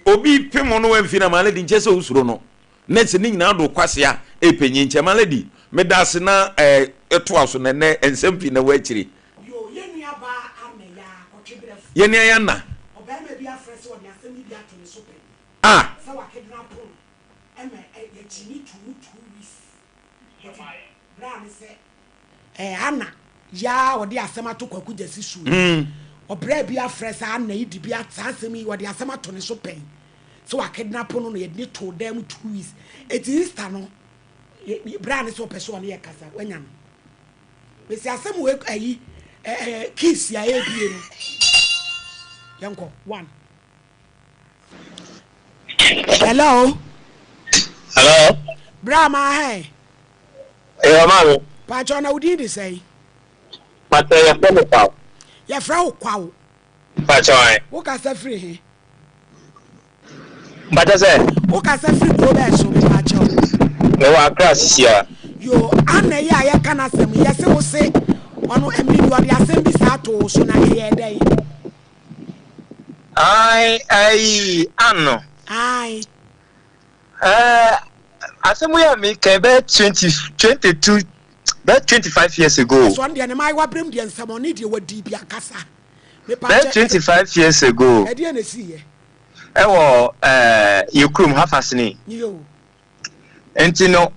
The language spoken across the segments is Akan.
Obi pem no wamfi na my lady nkyɛ sɛ wosuro no. Na sɛ ne nyinaa do kwasea ɛpɛnyi nkyɛ. My lady, meda ase na ɛtoa so na ɛnɛ nsɛm pii na ɛwɔ akyire. Yo, yɛn nua baa Anna yi ara, kɔtwebrɛfo. Yɛn nua yɛ Anna. Ɔbarima bi afrɛ sɛ ɔde asɛm yi bi ato ne so pɛn. Ah. Sɛ wakidnapo no ɛma yɛkyi ne too mu 2 weeks. Eti bra ne sɛ Anna yi ara ɔde asɛm ato Kwaku Gyasi so yi. Ɔbra bi afrɛ sɛ Anna yi de bi saa asɛm yi ɔde asɛm ato ne so pɛn. Sɛ wakidnapo no na yɛde ne too dan mu 2 weeks. Eti Easter no, bra ne sɛ ɔpɛ sɛ ɔne yɛ kasa, wanya no. Mesi asɛm wɔ ayi keys a ebie no. Yɛnkɔ one. Hello. Hello. Bra ma hɛn. Ɛyɛ maame. Paakyɛw, na wo din de sɛn? Pàtẹ, yɛfrɛ me Kwaw. Yɛfrɛ wo Kwaw. Pàtẹ ɔyɛ. Wo kasa firi he? Pàtẹ sɛ. Wo kasa firi kuro bɛɛ so, mepaakyɛw? Mewɔ Accra sisi a. Yo, Anna yi a yɛka n'asɛm yi, yɛse wo se ɔno mmere bi ɔde asɛm bi saa to wo so, na ɛyɛɛ dɛn? Ayi ayi ano. Ayi. Asɛm yi a mi kɛ bɛ 20, 22, bɛ 25 years ago. Ɛsɔ no deɛ ne maayewa berɛm deɛ nsɛmɔne deɛ wadi bi akasa. Bɛ 25 years ago. Ɛdeɛ na ɛsii yɛ? Ɛwɔ yɛ kurom ha Fasini. Yo. Nti no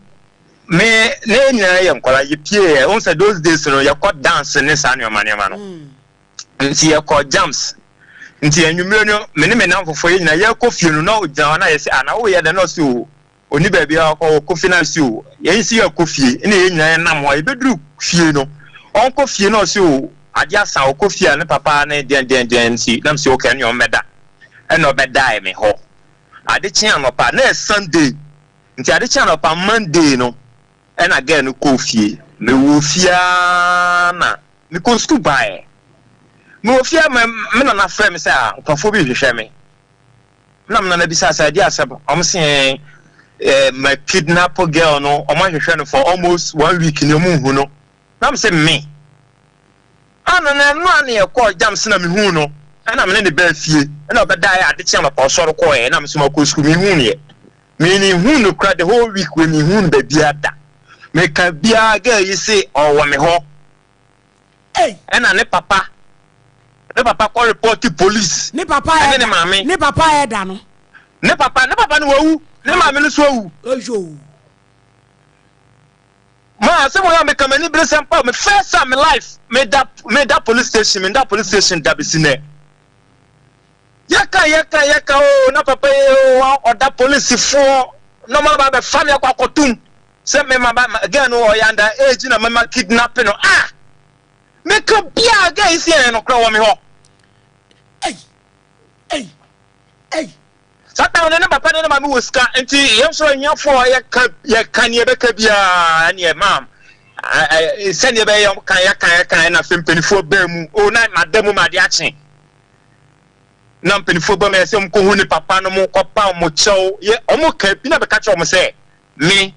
me ne yɛn nyinaa yɛ nkɔla, yɛ pie yɛ ohun sɛ those days no yɛkɔ dance ne saa nneɛma nneɛma no. Nti yɛkɔ jams, nti anwummerɛ no me ne me namfofoɔ yɛ nyinaa yɛkɔ fie no, na ogyina hɔ na yɛsɛ, "Ah, na woyɛ dɛ?" Na ɔsi o, oni baabi a ɔkɔ, ɔkɔ fie. Na ɔsi o, yɛn si yɛkɔ fie, ɛna yɛn nyinaa yɛnam hɔ a yɛbɛduru fie no, ɔnkɔ fie na ɔsi o, adeɛ asa, ɔkɔ fie a ne papa ne deɛn deɛn deɛn. Nti nam si okay, ɛne ɔmmɛda, ɛna ɔbɛdae me hɔ. Ade kye anɔpa na yɛ Sunday, nti ade kye anɔpa Monday no ɛna girl no kɔɔ fie. Mewɔ fie aa na mekɔ sukuu baeɛ. Mewɔ fie a me nana frɛ me sɛ a nkurɔfoɔ bi hwehwɛ me, na me nana bisa sɛ ɛde asɛm. Ɔmo se ma kidnap girl no, ɔmo ahwehwɛ no for almost one week ni ɔmo nhu no. Na me sɛ me ana na ɛno a ne yɛkɔɔ jam se na mehu no, ɛna me ne ne baa fie, ɛna ɔbɛdaeɛ. Ade kye anɔpa ɔsɔre kɔɔɛ, ɛna me so makɔ sukuu. Mehu no yɛ mene hu no kora the whole week wei mehu no baabiara da. Meka biara, girl yi se ɔwɔ me hɔ. Ei. Ɛna ne papa kɔ report police. Ne papa ɛne ne ɛda maame. Ne papa ɛda no. Ne papa no wawu, ne maame no so awu. Oyo. Ma asɛm wɔ yɛ a meka m'ani bere sɛ mpa me first time me life meda police station, meda police station da besi nɛ. Yɛka yɛka yɛka o, na papa yi o, ɔda polisifoɔ na ɔmo aba abɛfa me akɔ akɔtum sɛ me ma ba girl no ɔyɛ under age na mɛma kidnap no. Ah, meka bia girl yi si yɛn no korɛ wɔ me hɔ. Ei ei ei. Saa time no ne papa ne ne maame wɔ sika, nti yɛn nso ahiafoɔ yɛka yɛka nea ɛbɛka biara neɛ maam sɛdeɛ ɛbɛyɛ ka yɛka yɛka. Ɛna afei mpanimfoɔ baa mu o, na mada mu ma ade akye na mpanimfoɔ baa mu yɛ sɛ ɔmo kɔhu ne papa no, mo kɔpa ɔmo kyɛw yɛ ɔmo ka bi na bɛka kyerɛ ɔmo sɛ me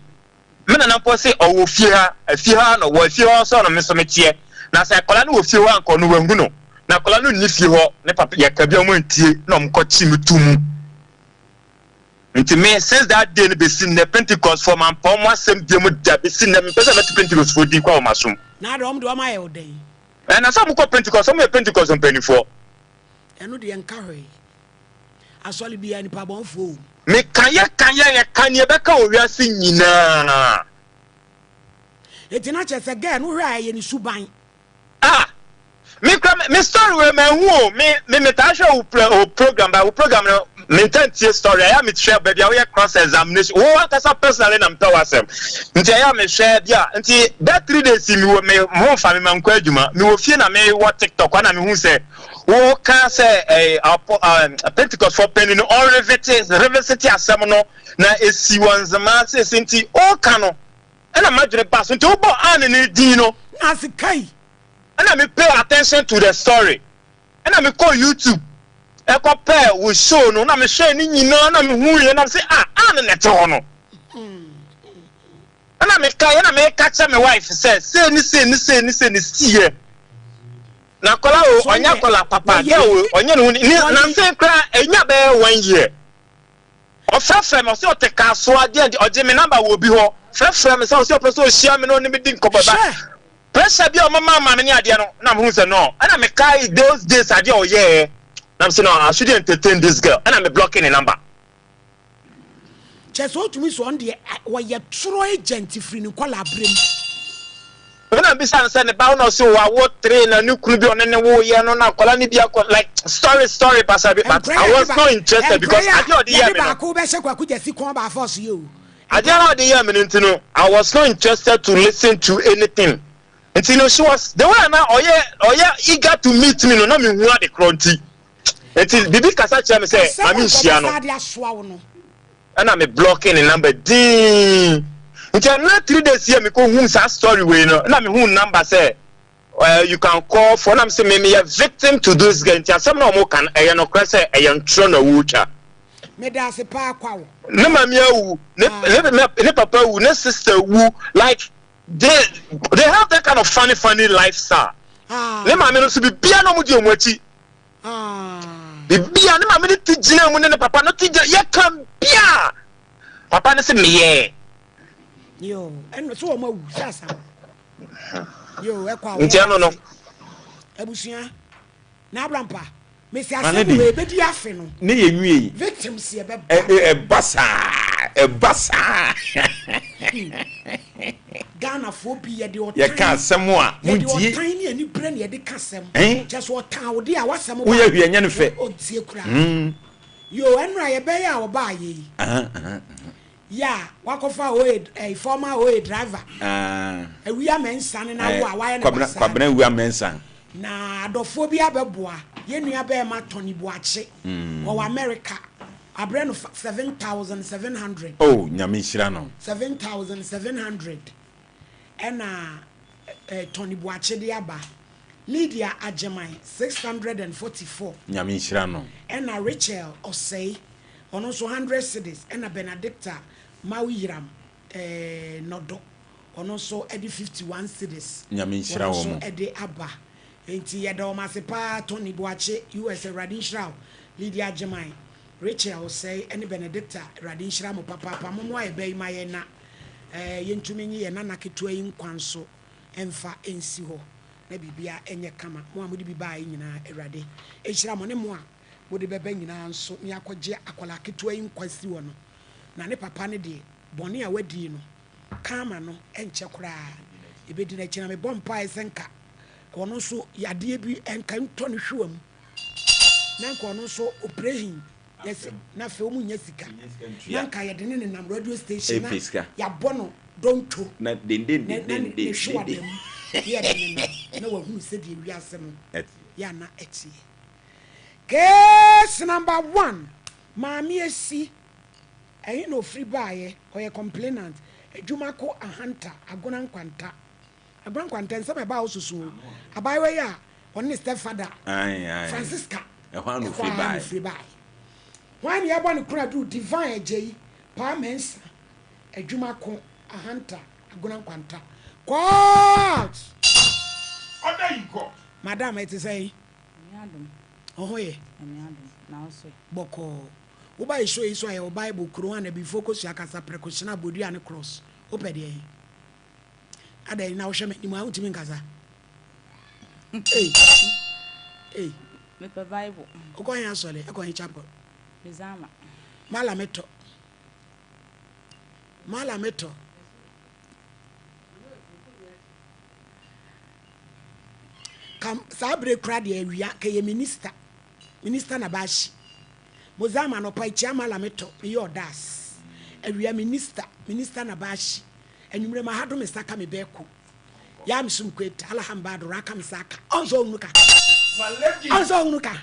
nana mpo sɛ ɔwɔ fie ha, efie ha na ɔwɔ efie hɔ nso na me nso meteɛ, na sɛ akwadaa no wɔ fie hɔ anka ɔno wahu no, na akwadaa no nni fie hɔ. Ne papa yɛka bi a ɔmo ntie na ɔmo kɔkye me tu mu. Nti me since that day no besi nnɛ, Pentecost fo mampa ɔmo asɛm bie mu da besi nnɛ. Mepɛ sɛ mɛte Pentecost fo din kɔ ɔmo asom. Na de ɔmo de ɔmo ayɛ wo dɛn? Ɛna sɛ ɔmo kɔ Pentecost, ɔmo yɛ Pentecost mpanimfoɔ. Ɛno deɛ nka hwee, asɔre biara nipa bɔnfoɔ wɔ mu. Meka yɛka yɛ yɛka nea ɛbɛka wɔ wiase nyinaa. Eti na kyerɛ sɛ girl no hwɛ a ɛyɛ ne suban. Ah, me kura me story wei ma ehu o. Me taa hwɛ wo program ba wo program no, me nta ntie story ɛyà mi hwɛ baabi a woyɛ cross examination wo ankasa personally na mpɛ w'asɛm, nti ɛyà mi hwɛ bi a. Nti bɛɛ 3 days mi wɔ me ho nfa mi ma nkɔ adwuma, mi wɔ fie na mi wɔ TikTok na mi hu sɛ wo ka sɛ apɔ Pentecost fo panyin no ɔrevisit revisit asɛm no na esi wɔn nzema sese, nti ɔka no ɛna madwene ba so, nti wobɔ ane ne din no. Na ase kai. Ɛna me pay attention to the story, ɛna me kɔ YouTube ɛkɔ pɛ wo show no na me hwɛ ne nyinaa na me hu yɛ na me sɛ, "Ah, ane na ɛte hɔ no." Ɛna me ka ɛna me ka kyerɛ me wife sɛ sei ne sei ne sei ne sei ne si yɛ na akɔla o, ɔnyɛ akɔla papa girl o, ɔnyɛ ne ho ne nansen koraa, ɛnya bɛyɛ one year. Ɔfrɛfrɛ me, ɔse ɔte Kasoa, deɛ nti, ɔgye me number wɔ obi hɔ, frɛfrɛ me sɛ ɔse ɔpɛ sɛ ɔhyia me na ɔne me di nkɔmmɔ, but Hwɛ! pressure bi a ɔmama ma me ne adeɛ no, na mehu sɛ no, ɛna mekae those days adeɛ a ɔyɛɛ, na mese no, I shouldn't entertain this girl, ɛna me blocke ne number. Kyerɛ sɛ ɔtumi sɛ ɔno deɛ ɔyɛ torɔ agent firi ne nkwadaa berɛ mu. Ɛna mebisa no sɛ ne ba wo na ɔse wawo three na ne kunu bi ɔne ne wo yɛ no na akwadaa no bi akɔ like story story basa bi but Nkora I yɛde was ba not interested nkora because yi a adeɛ a ɔde yɛɛ yɛde me no baako bɛhyɛ Kwaku Gyasi kɔn baa force yi o. adeɛ Nkora no a ɔde yɛɛ me no nti no I was not interested to listen to anything nti no she was the way a na ɔyɛ ɔyɛ eager to meet me no na mehu ade korɔ nti nti biribi kasa kyerɛ me sɛ Asɛm ma a nka menhyia no. ɔbɛsan de asoa wo no. Ɛna me blocke ne number dinn nti ɛnora 3 days yi a mekɔ hu saa story wei no ɛna me hu number sɛ uh, you can call for na me sɛ me meyɛ victim to this girl nti asɛm na ɔmo ka no ɛyɛ nokorɛ sɛ ɛyɛ ntorɔ na wɔretwa. Meda ase paa Kwawo. Ne maame awu, ne ne ne ne papa awu, ne sister wu, like they have that kind of funny funny lifestyle. Ne maame no nso bibia na ɔmo di ɔmo akyi. Bibia ne maame no ti gyina mu ne ne papa no ti gyina yɛ ka bia papa no se meyɛ. Yo, ɛno so wɔn awu sɛ asam. Yo, ɛkɔ a Nti ɛno no. Abusua na abrampa mesi Maame asɛm di. wei ebedi afe no. Ne yɛ nwie yi. Victims yɛ bɛ ba. Ɛba saa ɛba saa. Ghanafoɔ bi yɛde ɔtan. Yɛka asɛm a yɛde montie. ɔtan ne ani brɛ ne yɛde ka asɛm. Ɛn? Kyɛ sɛ ɔtan wo de a wasɛm ba. Woyɛ hwee ɛnyɛ ne fɛ. Ɔntie koraa. Yo, ɛnora yɛbɛyɛ a ɔbaa yɛ yi. Yɛ a wakɔfa OA ɛɛ former OA driver. Awia Mensah ne n'awo a wayɛ ne basaa. Kwabena Awia Mensah. Na adɔfoɔ bi abɛboa yɛn nua bɛrima Tony Boakye. Ɔwɔ America. Abrɛ no 7,700. Oh, Nyame nhyira no. 7,700 ɛna ɛɛ Tony Boakye de aba. Lydia Agyeman 644. Nyame nhyira no. Ɛna Rachel Osei ɔno nso 100 cedis ɛna Benedicta Mawiram ɛɛ Nɔdɔ ɔno nso ɛde 51 cedis. Nyame nhyira Ɔno nso wɔn. ɛde aba. Nti yɛda wɔn ase paa Tony Boakye US Awurade nhyira wo. Lydia Agyeman, Rachel Osei ɛne Benedicta Awurade nhyira mo papaapa. Mommoa yɛ bɛ yi ma yɛn na ɛɛ yɛntumi nye yɛn nana ketewa yi nkwa nso ɛmfa nsi hɔ na biribia ɛnyɛ kama. Mo a mode bi baa yi nyinaa Awurade nhyira mo ne mo a mode bɛba nyinaa nso ne akɔgye akwadaa ketewa yi nkwa si hɔ no. Na ne papa ne deɛ bɔne a wadi no karma no ɛnkyɛ koraa ebedi n'akyi na mebɔ mpaeɛ sɛ nka ɔno nso yadeɛ bi nka ntɔ ne hwewa mu na nka ɔno nso operation yɛsɛ na afei wɔn nyɛ sika na nka yɛde ne nenam radio station na Ɛpɛ sika. yɛabɔ no dɔntwo Na denden na na denden ne hwewa denden. da mu ne yɛde ne nam na wahunu sɛdeɛ wiase no Ɛte. yɛ ana ɛteɛ. Case number one, maame esi ɛhe na ofiri baayɛ ɔyɛ complainant adwuma ko ahanta Agona Nkwanta Agona Nkwanta nsɛm a ɛbaa hɔ soso o abaayewa yi a ɔne ne stepfather Ae ae. Francisca Ɛhɔ a na ɛhɔ ofiri a na baeɛ. ofiri baeɛ hwan ne yɛbɔ ne kora Divine Agyei Paa Mensa adwuma ko ahanta Agona Nkwanta court. Order in court. Madam, ɛte sɛn? Nyame adom. Ɔho yɛ? Nyame adom. Na wo so ɛ? Bɔkɔɔ. Woba yɛ show yi so a yɛwɔ Bible, Quran, abibifoɔ kosua kasa, prɛko, hyena, bodua ne cross. Wopɛ deɛ he? Adɛn na wohwɛ m'anim a wontumi nkasa? Ei! Ei! Mepɛ Bible. Wokɔ he asɔre? Ɛkɔ he chapel? Mizama. Mala metɔ. Mala metɔ. Kam saa bere kura deɛ awia kɛyɛ minister. Minister na baahyi. Mozama anɔpa ikyia mala metɔ. Meyɛ ɔdas. Awia minister. Minister na baahyi. Anwummerɛ ma ha do me saka me bɛɛko. Ya me sum kwet alahambado raka me saka. Ɔnso ɔhunu ka. Ɔnso ɔhunu ka.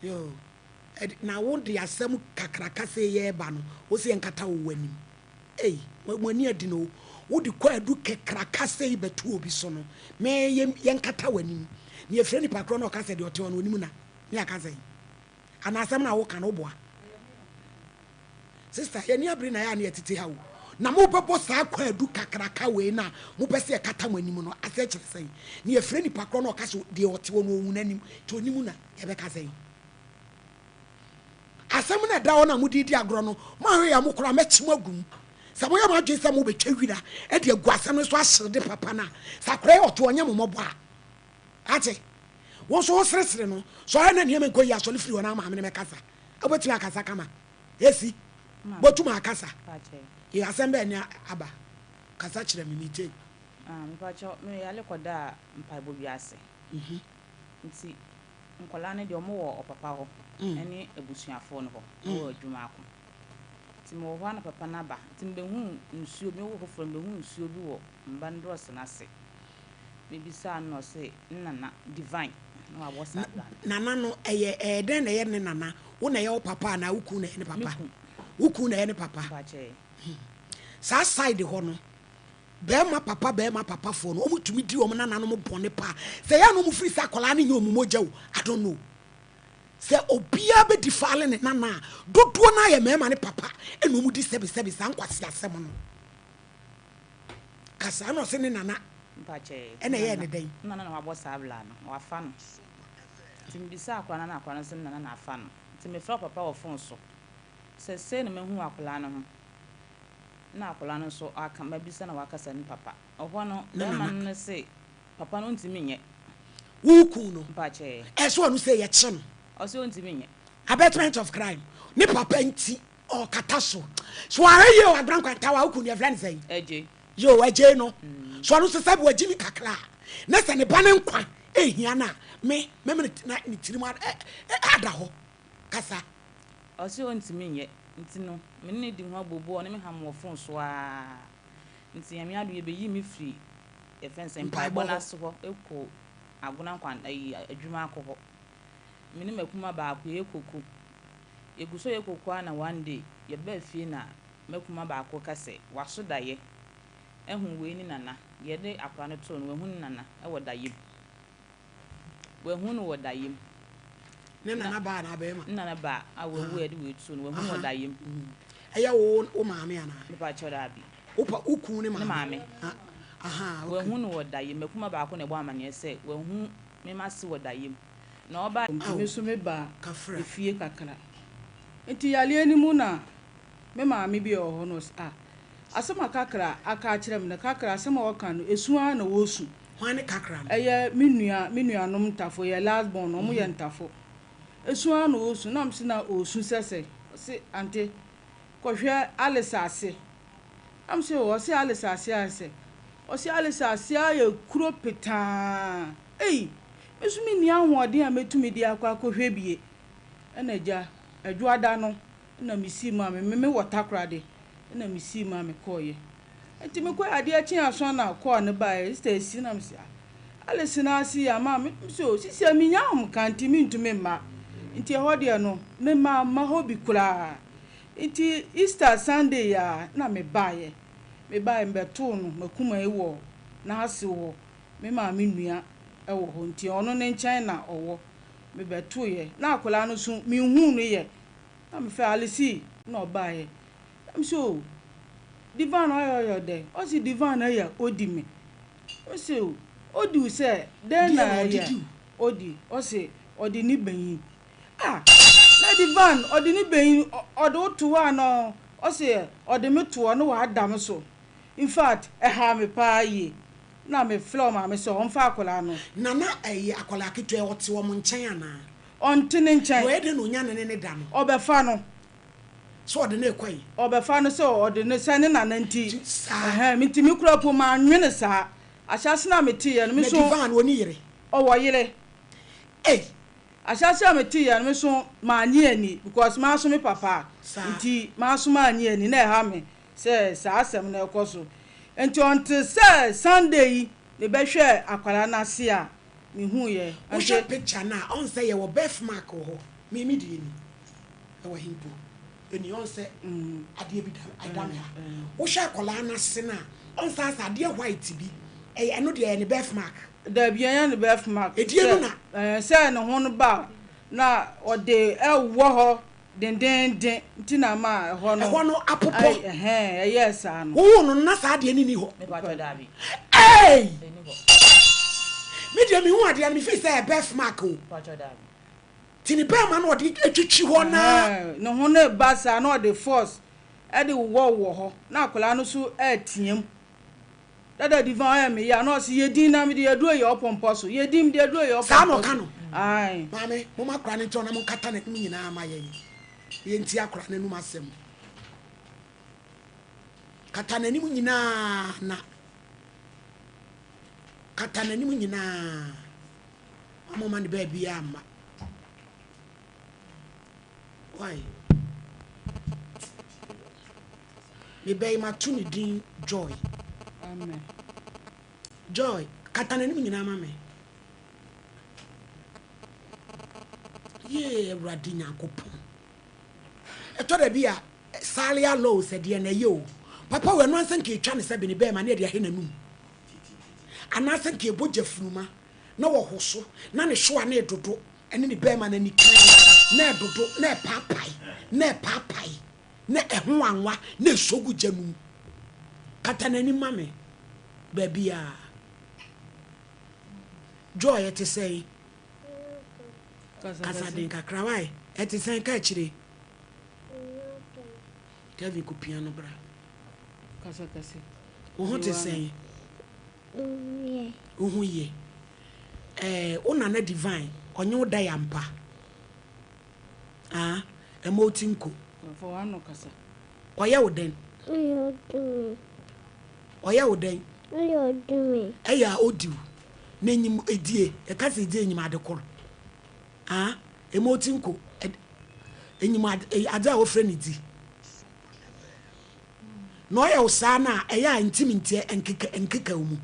Yo. Na wo de asɛm kakraka sɛ yɛreba no, wo sɛ yɛnkata wo w'anim. Ei, mo ani adi no. Wo de kwaadu kakraka sɛ yi bɛto obi so no, me yɛnkata w'anim. Na yɛfrɛ nipa korɔ na ɔka sɛ deɛ ɔte hɔ no onim na. Ne aka sɛ. Anaa asɛm na woka no woboa. Sister, yɛni abere na yɛ a ne yɛtete ha o. Na mobɛbɔ saa kwaadu kakraka wei na mopɛ sɛ yɛkata mo anim no, asɛ kyerɛ sɛn? Na yɛfrɛ nipa korɔ na ɔka sɛ deɛ ɔte hɔ no ɔhu n'anim, nti onim na yɛbɛka sɛn? Asɛm no a ɛda hɔ no a mode redi agorɔ no, moanhwɛ yie a mo koraa mɛkye mo agu mu. Sɛ moyɛ mo adwene sɛ mobɛtwa wira de agu asɛm no so ahyerede papa no a, sɛ akwadaa yi ɔto ɔnyɛ mo mmɔbɔ a. Ate? Wo nso woseresere no, sɔre na nneɛma nkɔ yie a, sɔre firi hɔ na wo maame no mmɛkasa. Wobɛtumi akasa kama? Esi? Botum akasa? Ee, asɛm bɛn ne aba? Kasa kyerɛ me, metie. Ah, mepakyɛw, meyare kɔdaa mpaebɔ bi ase. Nti nkwadaa no deɛ wɔwɔ ɔpapa hɔ ne abusuafoɔ no hɔ wɔ adwuma ako. Nti mewɔ hɔ ara na papa no aba. Nti mebɛhuu nsuo, mewɔ foforɔ no mebɛhuu nsuo bi wɔ mba no drɔs no ase. Mebisaa no na ɔse ne nana Divine na wabɔ saa bra no. Nana no, ɛyɛ ɛyɛ dɛn na ɛyɛ ne nana? Wo na ɛyɛ wo papa anaa wo kunu na ɛyɛ ne Me papa? kun. Wo kunu na ɛyɛ ne papa. Mpakyɛw. Saa side hɔ no, Bɛɛma papa bɛɛma papa foɔ no ɔmo tumi di ɔmo nananom bɔne paa sɛ ɛyɛ a na ɔmo firi sɛ akwadaa no nyɛ ɔmo mogya o I don't know sɛ obiara bɛ defile ne nana a dodoɔ no ara yɛ mɛɛma ne papa ɛna ɔmo di sɛbi sɛbi saa nkwaseasɛm no kasa ɛna ɔse ne nana Mpakyɛ ɛna ɛyɛɛ ne dɛn. Ne nana na wabɔ saa bla no wafa no nti me bisaa akwadaa no na akwadaa no se ne nana na afa no nti me frɛ ɔpapa wɔ phone so sɛ sei na mahu wɔ akwadaa no ho na akwadaa no nso aka mabisa na wakasa ne papa. Ɔhɔ no Ne bɛɛma nana. no se papa no ɔntumi nyɛ. Wo kun no. Mpakyɛɛ. Ɛsɛ ɔno sɛ yɛkye no. Ɔse ɔntumi nyɛ. Abetment of crime. Ne papa nti ɔkata so. So wahwɛ yie o Agona Nkwanta wa wo kun no yɛfrɛ no sɛn? Agyei. Yoo Agyei no. So ɔno nso sɛbi wagyi mi kakra a ne sɛ ne ba no nkwa ehia no a me mɛma ne tirim ada hɔ. Kasa. Ɔse ɔntumi nyɛ nti no me ne no di ho abooboo ɔne me ham wɔ fon so aa nti Nyame adom yɛbɛyii me firi yɛfrɛ no sɛn mpaebɔ no ase hɔ kɔ Agona nkwan ayi adwuma akɔ hɔ me ne makuma baako yɛyɛ koko yɛgu so yɛ koko aa na one day yɛbaa fie na makuma baako ka sɛ waso dayɛ ahu wei ne nana deɛ yɛde akora no too no wahu ne nana wɔ dayɛ mu. Wahu no wɔ dayɛ mu. Ne nana baa anaa bɛrima? Ne nana baa a wawu a yɛde wei too no, wahu no wɔ dayɛ mu. Ɛyɛ wo wo maame anaa? Mepa kyɛw daabi. Wo pa wo kun ne maame? Ne maame. Aha, okay. Wahu no wɔ dayɛ mu. Makuma baako na ɛbɔ amaneɛ sɛ wahu me m'ase wɔ dayɛ mu. Na ɔbaa. Nti me nso me baa Kafra. efie kakra. Nti yareɛ no mu na me maame bi a ɔwɔ hɔ no ɔse ah asɛm a kakra aka akyerɛ me no kakra asɛm a ɔka no esu ara na ɔresu. Hwan ne kakra no? Ɛyɛ me nua, me nuanom ntafo, yɛ last born no, wɔyɛ ntafo. Esu ara na ɔresu, na mese na ɔresu sɛ sɛn? Ɔse ante, kɔhwɛ Alice ase. Na mese o, ɔse Alice ase ayɛ sɛn? Ɔse Alice ase ayɛ kuro petaa. Ei, me nso menni ahoɔden a mɛtumi de akɔ akɔhwɛ bie. Ɛna agya, Adwoada no na mesii mu a, me me wɔ Takoradi, ɛna mesii mu a mekɔeɛ. Nti mekɔe adeɛ kyee aso na call no baeɛ sister esi na mese ah Alice na ase yi ama me mese oh sisi a menya ahomka nti mentumi mma nti ɛhɔ deɛ no me ma mma hɔ bi koraa nti Easter Sunday yi a na me baeɛ me baeɛ mebɛtoo no makuma yi wɔ n'ase hɔ me maame nua ɛwɔ hɔ nti ɔno ne nkyɛn na ɔwɔ mebɛtoeɛ na akwadaa no so menhuu no yɛ na mefrɛ Alice na ɔbaeɛ Na mese oh Divan ɔyɛ ɔyɛ dɛn? Ɔse Divan ɛyɛ odi me. Mese oh odi wo sɛ dɛn na ɛyɛ odi? Ɔse ɔde ne banyin. Ah na Divan ɔde ne banyin ɔde wo to hɔ anaa? Ɔse ɔde me to hɔ na wada me so. Infact ɛhaa me paa yie. Na me frɛ ɔmaame sɛ ɔmfa akwadaa no. Nana ɛyɛ akwadaa ketewa ɔte wɔn nkyɛn anaa? Ɔnte ne nkyɛn. Na ɔyɛ dɛn na onya ne ne ne da no? Ɔbɛfa no. Sɛ ɔde no rekɔ yi. Ɔbɛfa no sɛ ɔde no sɛ ne nana nti. Nti saa. Ɛhɛn, me nti me koraa po mannwene saa. Ahyɛase no a meteeɛ no, me Na nso. Divine ɔnni yere? Ɔwɔ yere. Ei! Ahyɛase a meteeɛ no, me nso mannye anni because manso me papa Saa. nti manso mannye anni na ɛha me sɛ saa asɛm no rekɔ so. Nti until sɛ Sunday yi mebɛhwɛɛ akwadaa no ase a mehuiɛ. Wohwɛ Nti. picture no a, ɔhu sɛ yɛwɔ birth mark wɔ hɔ. Me me deɛ ni. Ɛwɔ he mpo? Ɛni ɔn sɛ adeɛ bi da ɛda me ha. Wohwɛ akwadaa no ase no a, ɔn sɛ asɛ adeɛ white bi, ɛyɛ ɛno deɛ ɛyɛ ne birth mark. Dabi ɛnyɛ ne birth mark. Ɛdeɛ no na. Sɛ sɛ ne ho no ba a, na ɔde ɛwɔ hɔ dendeenden nti na ama ɛhɔ no. Ɛhɔ no apopɔ. Ɛhɛn ɛyɛɛ saa no. Wowoo no no na saa adeɛ no nni hɔ. Mepakyɛw dabi. Eei! Ɛnni hɔ. Me deɛ mehu adeɛ no me feel sɛ ɛyɛ birth mark o. Mepakyɛw dabi. Nti ne bɛɛma no ɔde twitwi hɔ naa. Ɛhɛn, ne ho no ba saa na ɔde force de wowɔ wɔ hɔ na akwadaa no so reteam. Dada Divine ɔyɛ me ya na ɔse yɛ din na mede aduro yɛ ɔpɔmpɔ so, yɛ din mede aduro yɛ Saa na ɔpɔmpɔ ɔka so. no. Ae. Maame, momma akwadaa no nkyɛw na monkata n'anim nyinaa ma yɛn na yɛntie akwadaa no anom asɛm. Kata n'anim nyinaa na kata n'anim nyinaa. Wɔmma no baabiara mma. Why? Me ba yi mato ne din Joy. Amen. Joy, kata n'anim nyinaa ma me. Yee, Awurade Nyankopɔn. Ɛtɔ da bi a, Salia law sɛ deɛ na ɛyɛ o. Papa wɔ ɛno ansa nka etwa ne sɛ bene bɛɛma ne ɛde ahe n'anum. Anaasɛ nka ɛbɔ gyafunuma na wɔhoso na ne hyewa no redodo ɛne ne bɛɛma no anikan na ɛdodo na ɛpaapae na ɛpaapae na ɛho anwa na ɛsɔ gu gya no mu. Kata n'anim ma me baabiara. Joy, ɛte sɛn? Kasa den kakra, why? Ɛte sɛn? Ka akyire. Kevin kɔ pia no bra. Wo ho te sɛn? Wo ho ye. Eh, wo nana Divine, ɔnye wo da yɛ ampa? Ah, ɛma wo ti nko. Ɔyɛ wo dɛn? Ɔyɛ wo dɛn? Ɛyɛ a odi wo. N'enyim edie, yɛka sɛ edie enyim ade kor. Ah, ɛma wo ti nko. Enyim adze a wɔfrɛ no dzi. Na ɔyɛ wo saa no a, ɛyɛ a ntsim ntseɛ nkeka nkekaw mu.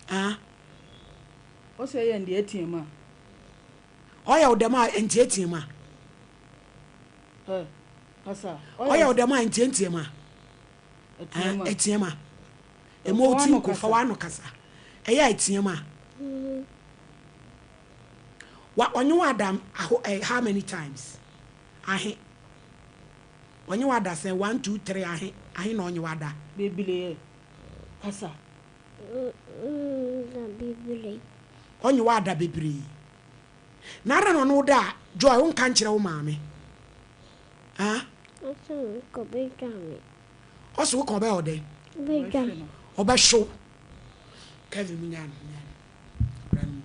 Ah. Ɔsɛ yɛ ndeɛteɛ mu a. Ɔyɛ wo dɛm a nteatea mu a. Ɛ, kasa. Ɔyɛ wo dɛm a nteatea mu a. Ɛteɛ mu a. Ɛteɛ mu a. Ɛma wo ti nko, fa w'ano kasa. Ɛyɛ a ɛteɛ mu a. Wa ɔnye wo ada aho ɛ how many times? Ahe. Ɔnye wo ada sɛn? One, two, three, ahe, ahe na ɔnye wo ada? Bebree. Kasa. Da bebree. Ɔnye wo ada bebree. Na adɛn na ɔne wo da a, Joy, wonka nkyerɛ wo maame? Ah? Ɔse meka ɔbɛdwa me. Ɔse woka ɔbɛyɛ wo dɛn? Ɔbɛdwa me. Ɔbɛhwe wo. Kevin munyaa no, munyaa no. Akwadaa no mu.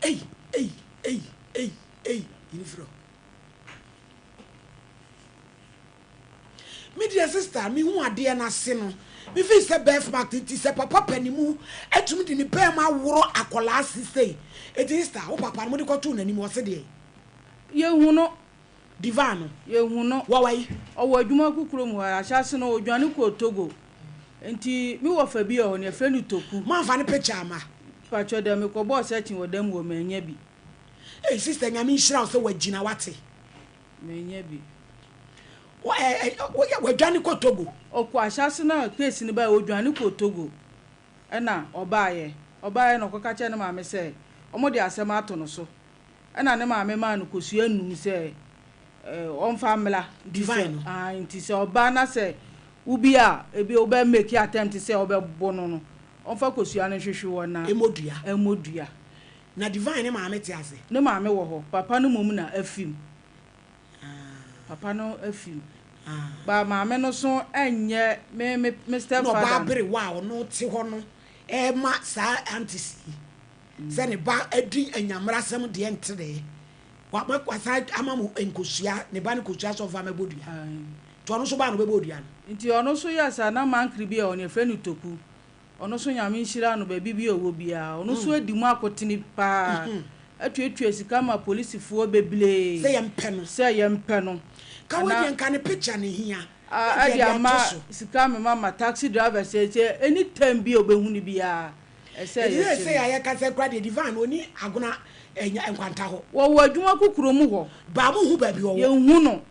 Ei, ei, ei, ei, ei, yi no firi hɔ. Me deɛ sister me hu adeɛ no ase no me feel sɛ birth mark nti sɛ papa panimu atumi de ne bɛɛma aworɔ akɔlaa ase sei eti sister wo papa no mo de kɔ too n'anim ɔse deɛn. Yɛhu no. Divine no. Yɛhu no. Wɔwɔ he? Ɔwɔ adwuma ko kurom hɔ ahyɛase no ɔdwane kɔɔ Togo nti me wɔfa bi wɔ hɔ no yɛfrɛ no Toku. Moamfa ne picture amma? Mpakyɛw dɛ mekɔbɔɔ searching wɔ dam hɔ mannya bi. Ei sister Nyame nhyira wo sɛ wagyina wate. Mannya bi. Wadwane kɔ Togo. Ɔkɔ ahyɛase no a case no baeɛ ɔdwane kɔɔ Togo ɛna ɔbaeɛ. Ɔbaeɛ na ɔkɔka kyerɛɛ ne maame sɛ wɔde asɛm ato no so. Ɛna ne maame maa no kosua num sɛ ɔmfa mmra. Nti sɛ Divine no. ae nti sɛ ɔba na sɛ wo bi a ebi wobɛ make attempt sɛ wobɛbo no no ɔmfa kosua no nhwehwe hɔ na Ɛmmɔ dua. ɛmmɔ dua. Na Divine ne maame te ase? Ne maame wɔ hɔ, papa no mmom na afi mu. Papa no afi mu. But maame no so nyɛ me me me step Na ɔbaa father no. berewa a ɔno te hɔ no rema saa aunties yi sɛ ne ba adi anyammerasɛm deɛ ntenee. Wama wasan ama mo nkosua, ne ba no kosua sɛ ɔmfa mmɛbɔ dua. Nti ɔno nso baa no ɔbɛbɔɔ dua no. Nti ɔno nso yɛɛ saa, na mankere bi a ɔno yɛfrɛ no Toku. Ɔno nso Nyame nhyira no baabi biaa ɔwɔ biaa ɔno nso adi mu akotene paa atuatua sika ma polisifoɔ beblee Sɛ yɛmpɛ no. sɛ yɛmpɛ no Ka wei ana deɛ nka ne picture na ɛhia na nka ɛde yɛde ama ato so. sika mema ma taxi driver sɛ sɛ any time bi a ɔbɛhu no biaa ɛsɛ Ɛti sɛ yɛkye sei no. a yɛkasa yi koraa deɛ Divine no ɔni agona ɛnya nkwanta hɔ. Wɔwɔ adwuma ko kuro mu hɔ. Baa mo nhu baabi ɔwɔ. Yɛnhu no.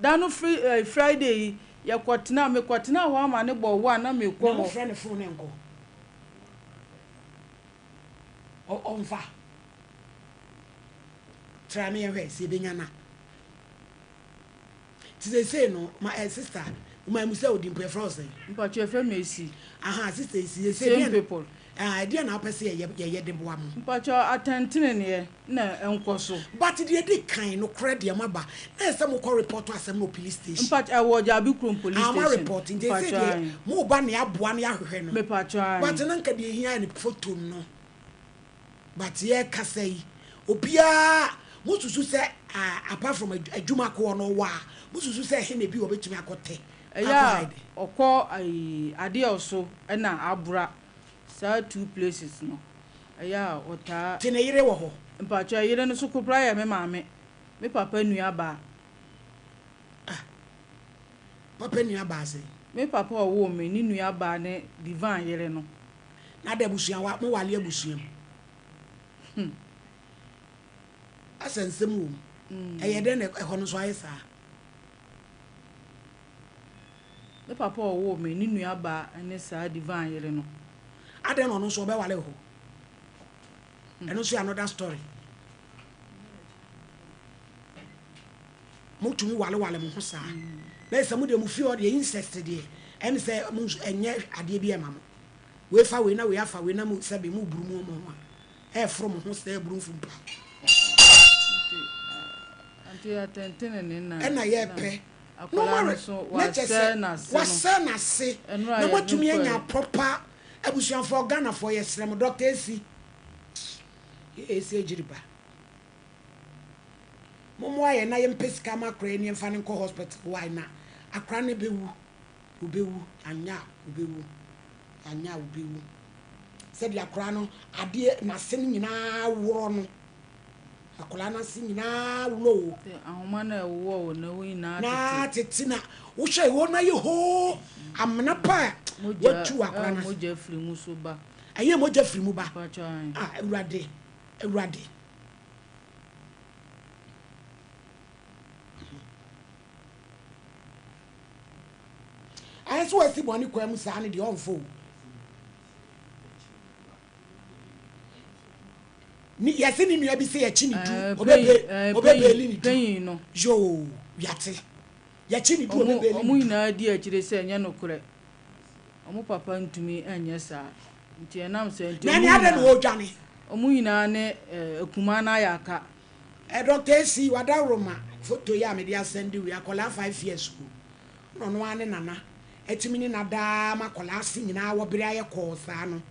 Da no fri eh, Friday yi, yɛkɔtenaa, mekɔtenaa hɔ ama no bɔ one na mekɔ Na hɔ. mofrɛ no phone ɛnkɔ? Ɔ ɔmfa? Tra me yɛnhwɛ sɛ yɛbɛnya no a. Nti seesei no, ma eh, sister, ma mu sɛ wo din mpo yɛfrɛ wo sɛn? Mpakyɛ yɛfrɛ me Esi. Aha, sister Esi, seesei Same deɛn, people. Ah, ɛdeɛn na wopɛ sɛ yɛyɛ, yɛyɛ de boa mo? Mpakyɛw atɛnteneneɛ na ɛnkɔ so. But deɛ ɛdi kan, nokorɛ deɛ moaba, na ɛsɛ sɛ mokɔ report asɛm no wɔ police station. Mpakyɛw, ɛwɔ Gyabi kurom police Ah, station. moareport, nti ɛsei Mpakyɛw deɛ ae. moba na yɛaboa na yɛahwehwɛ no. Mepakyɛw ae. But na nka deɛ ɛhia yɛ ne photo no. But yɛrekasa yi, obiara, mosusu sɛ ah, apart from adwuma koɔ no ɔwɔ a, mosusu sɛ ɛhe na ebi wɔ bɛtumi akɔtɛ, Ɛyɛ akɔ a hide? ɔkɔ ayi Adeɛw so na Abura saa two places no ɛyɛ a ɔtaa. Te ne yere wɔ hɔ? Mpakyɛw yere no so kopra yɛ me maame, me papa nua baa. Ah, papa nua baa sɛn? Me papa a ɔwoo me ne nua baa ne Divine yere no. Na ada abusua wa mo wale abusua mu. Hmm. Asɛ nsɛm wɔ mu. Ɛyɛ dɛn na ɛhɔ no nso ayɛ saa? Me papa a ɔwoo me ne nua baa ne saa Divine yere no. Adɛn na ɔno nso ɔbɛwale hɔ? Ɛno nso yɛ another story. Motumi walewale mo ho saa. Na sɛ mo deɛ mo fie hɔ deɛ incest deɛ ɛne sɛ mo nso ɛnyɛ adeɛ bi ɛma mo. Wei fa wei na wei afa wei na mo sɛbe mo buru mo mo ho a ɛforo mo ho sɛ aburu mfumpa. Ɛna yɛpɛ na ɔma re na kyɛ sɛ wasɛe n'ase na moatumi anya proper abusuafoɔ Ghanafoɔ yɛsrɛ mo Doctor Esi yɛ Esi Agyiriba mommoa yɛn na yɛmpɛ sika ma akora yi ne yɛmfa no nkɔ hospital why na akora no bɛwu Obewu, anyɛ a obewu, anyɛ a obewu. Sɛdeɛ akwadaa no adeɛ n'ase no nyinaa worɔ no, akwadaa no ase nyinaa worɔ o. Sɛ ahoma no a ɛwowɔ wɔ ne ho nyinaa tete. Na tete na wohwɛ hɔ no ayɛ hoo amena pa a watu wɔ akwadaa no ase. Mogya firi mu so ba. Ɛyɛ mogya firi mu ba. Mpakyɛw ae. Ah Awurade, Awurade. Ayɛ sɛ wasi bɔne kwan mu saa no deɛ ɔmfa o. Ne yɛse ne nua bi sɛ yɛkyi ne du ɔbɛbe ɔbɛbeli ne du yoo yate yɛkyi ne du ɔbɛbeli ne du. Ɔmo nyinaa di akyire sɛ ɛnyɛ nokorɛ ɔmo papa ntumi nyɛ saa nti ɛnam saa nti Na ɛne adɛn na ɔredwane. Ɔmo nyinaa ne akumaa no ayɛ aka. Eh Doctor Esi wadaworoma photo yi a mede asɛnde wei akwadaa 5 years o na ɔno ara ne nana atumi ne no ada ma akwadaa ase nyinaa awɔbere ayɛ kɔɔ saa no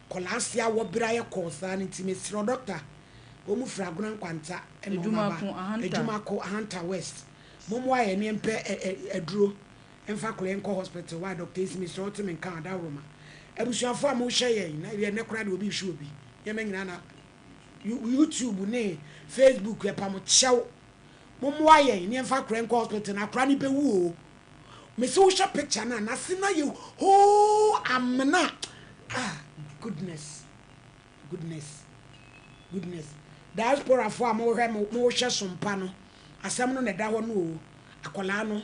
akwadaa ase awɔbere ayɛ kɔɔ saa no nti mesrɛ doctor wɔn firi Agona Nkwanta ɛna wɔn aba Adwumako Ahanta West mommoa yɛn ne yɛmpɛ aduro mfa akwadaa yi nkɔ hospital why Doctor Esi mesrɛ wote me nka adaworoma abusuafoɔ a mohwɛ yɛn na ɛnɛ koraa deɛ obi rehwɛ obi nneɛma nyinaa na YouTube ne Facebook yɛpa mo kyɛw mo mmoa yɛn ne yɛmfa akora nkɔ hospital na akora no bɛwu o mese wohwɛ picture no a n'ase no ayɛ hoo amena ah goodness goodness goodness diaspora fo a mohwɛ mo mohwɛ sompa no asɛm no na ɛda hɔ no o akwadaa no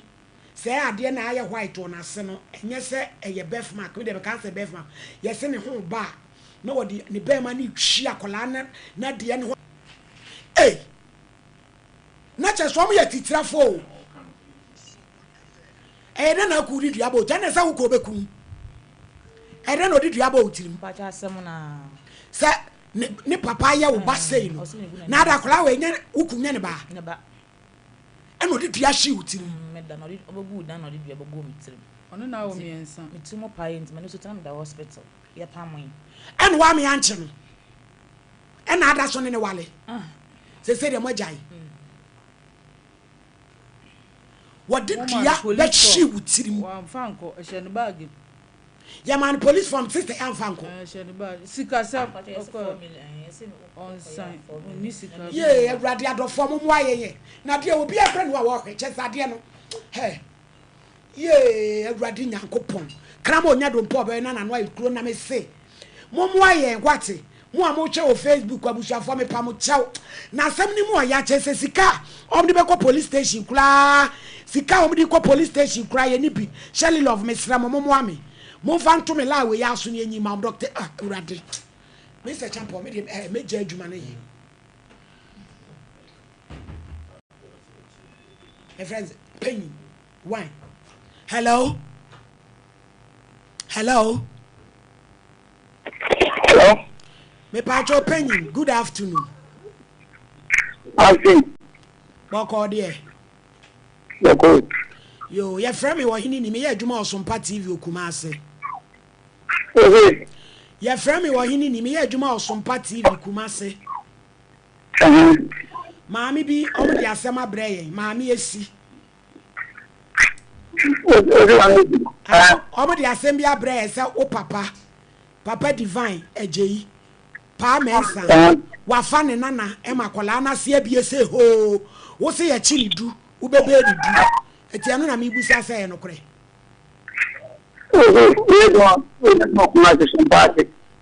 Sɛɛ adeɛ na ayɛ white wɔ n'ase no ɛnyɛ sɛ ɛyɛ birth mark, me deɛ meka sɛ birth mark, yɛse ne ho ba a na wɔde ne bɛɛma no retwi akwadaa no n'adeɛ no ho ei na kyerɛ sɛ wɔn yɛ atitirafoɔ o ɛyɛ dɛ na akuu de dua bɔ o kyɛ na sɛ wokɔ ɔbɛku ɛyɛ dɛ na ɔde dua bɔ o tirim sɛ ne ne papa yɛ wo ba sei no na ada akwadaa wɔ ɛnyɛ woku nyɛ ne ba. Ɛna ɔde dua hyee wo tirim. Meda na ɔde ɔbɛguu dan na ɔde dua bɛguu me tirim. Ɔno na awo mmiɛnsa. Me tiri mu paee nti m'ani so tena meda hospital. Yɛpamoe. Ɛna wame ankye no. Ɛna ada so ne ne wale. Sese deɛ moagyae. Wɔde dua bɛhyee wo tirim. Wamfa ankɔ, ɛhyɛ ne baage mu. Yɛmaa no police form sister yɛamfa nkɔ. Ɛhyɛ ne bag sikasɛm ɔkɔ ɔnsan ɔnni sika. Yee awurade adɔfoɔ mo moa yɛn na deɛ obi ɛbrɛ no a wɔhwɛ kyɛ sɛ adeɛ no hɛ yee awurade nyankopɔn krama onya dompo ɔbɛyɛ na nano ayɛ kuro na me se mo moa yɛn wate mo a mohwɛ wɔ facebook abusuafoɔ mepa mo kyɛw na asɛm no mu ɔya kyɛ sɛ sika a wɔde bɛkɔ police station koraa sika a wɔde kɔ police station koraa yɛ ne bi Shelly love mesrɛ mo momoa me momfa nto me laa wei aso ne anyi ma doctor ah awurade Mr. Champon me deɛ eh, mɛgya adwuma no yɛ my friends panyin one hello hello. Mepatwɔ panyin, good afternoon. Afternoon. Bɔkɔɔ deɛ. Bɔkɔɔ. Yo, yɛfrɛ me Ɔhene ni, meyɛ adwuma wɔ Sompa TV wɔ Kumase. Ohe. Yɛfrɛ me Ɔhene ni, meyɛ adwuma wɔ Sompa TV Kumase. Maame bi, wɔn de asɛm abrɛ yɛn, maame esi. Wɔn de asɛm bi abrɛ yɛn sɛ wo papa, Papa Divine Agyei, Paa Mensah, wafa ne nana ma akwadaa no ase abie sɛ hoo, wo se yɛkye ne du, wobɛbee ne du. Eti ɛno na mebusa sɛ ɛyɛ nokorɛ?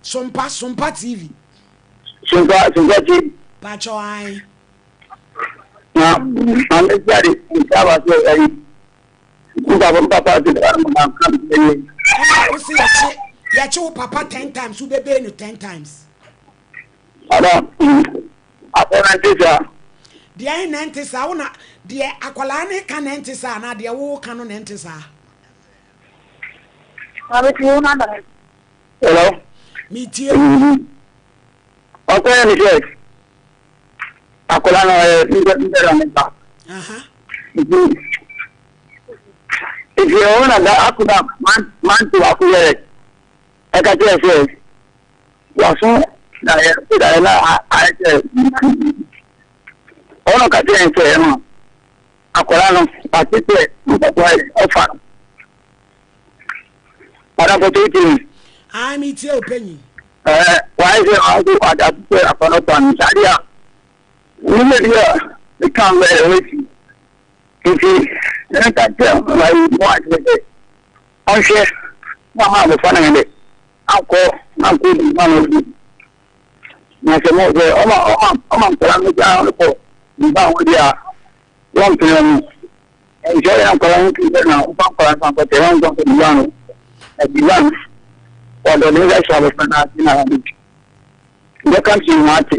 Sompa, Sompa TV. Sompa, Sompa TV. Pakyɛw ae. Na maame bi ade nsa aba sɛ ɛyi mpapa mpapa ase dɛ ɔmo na nka ɛyɛ. Ɛna wo se yɛkye yɛkye wo papa ten times wo bɛbee no ten times. Ada afɔ na nte saa. Deɛ ɛhe na ɛnte saa wo na deɛ akwadaa no ka na ɛnte saa anaa deɛ wo ka no na ɛnte saa. Maame ti wo na da. Hello. Mi tie. Ɔkɔyɛ ne sɛ. Akwadaa no ɔyɛ mbɛrɛ ne ba. Nti nti ɛwɔ na da akwadaa mante baako yɛ ɛka kyerɛ sɛ waso na yɛ da yɛ na ayɛ sɛ ɔno ka kyerɛ sɛ ɛno akwadaa no wate sɛ mpɔkoa ɔfa no. Madam Pɔtɔ wotie me? Ae metie wo panyin. Ɛɛ wayɛ sɛ wayɛ sɛ wade ate sɛ akwadaa no ɔfa no saa deɛ a nneɛma bi a meka ho bɛyɛ ɛwɔ akyi nti meka kyerɛ wayi mu akyerɛ sɛ ɔnhwɛ na ama abɔfra no de ankɔ ankɔ di ma no di na sɛ mo sɛ ɔma ɔma ɔma nkwadaa no gya no kɔ nipa ho deɛ a wɔmpene no. Nkyɛ ɔyɛ nkwadaa no ti sɛ na wofa nkwadaa no akɔtɛ wɔn nkɔ nkɔ diwa no na diwa no wɔdɔ ne nsa hyɛ abɔfra no ase na wɔde bɛka nkyɛn mu ate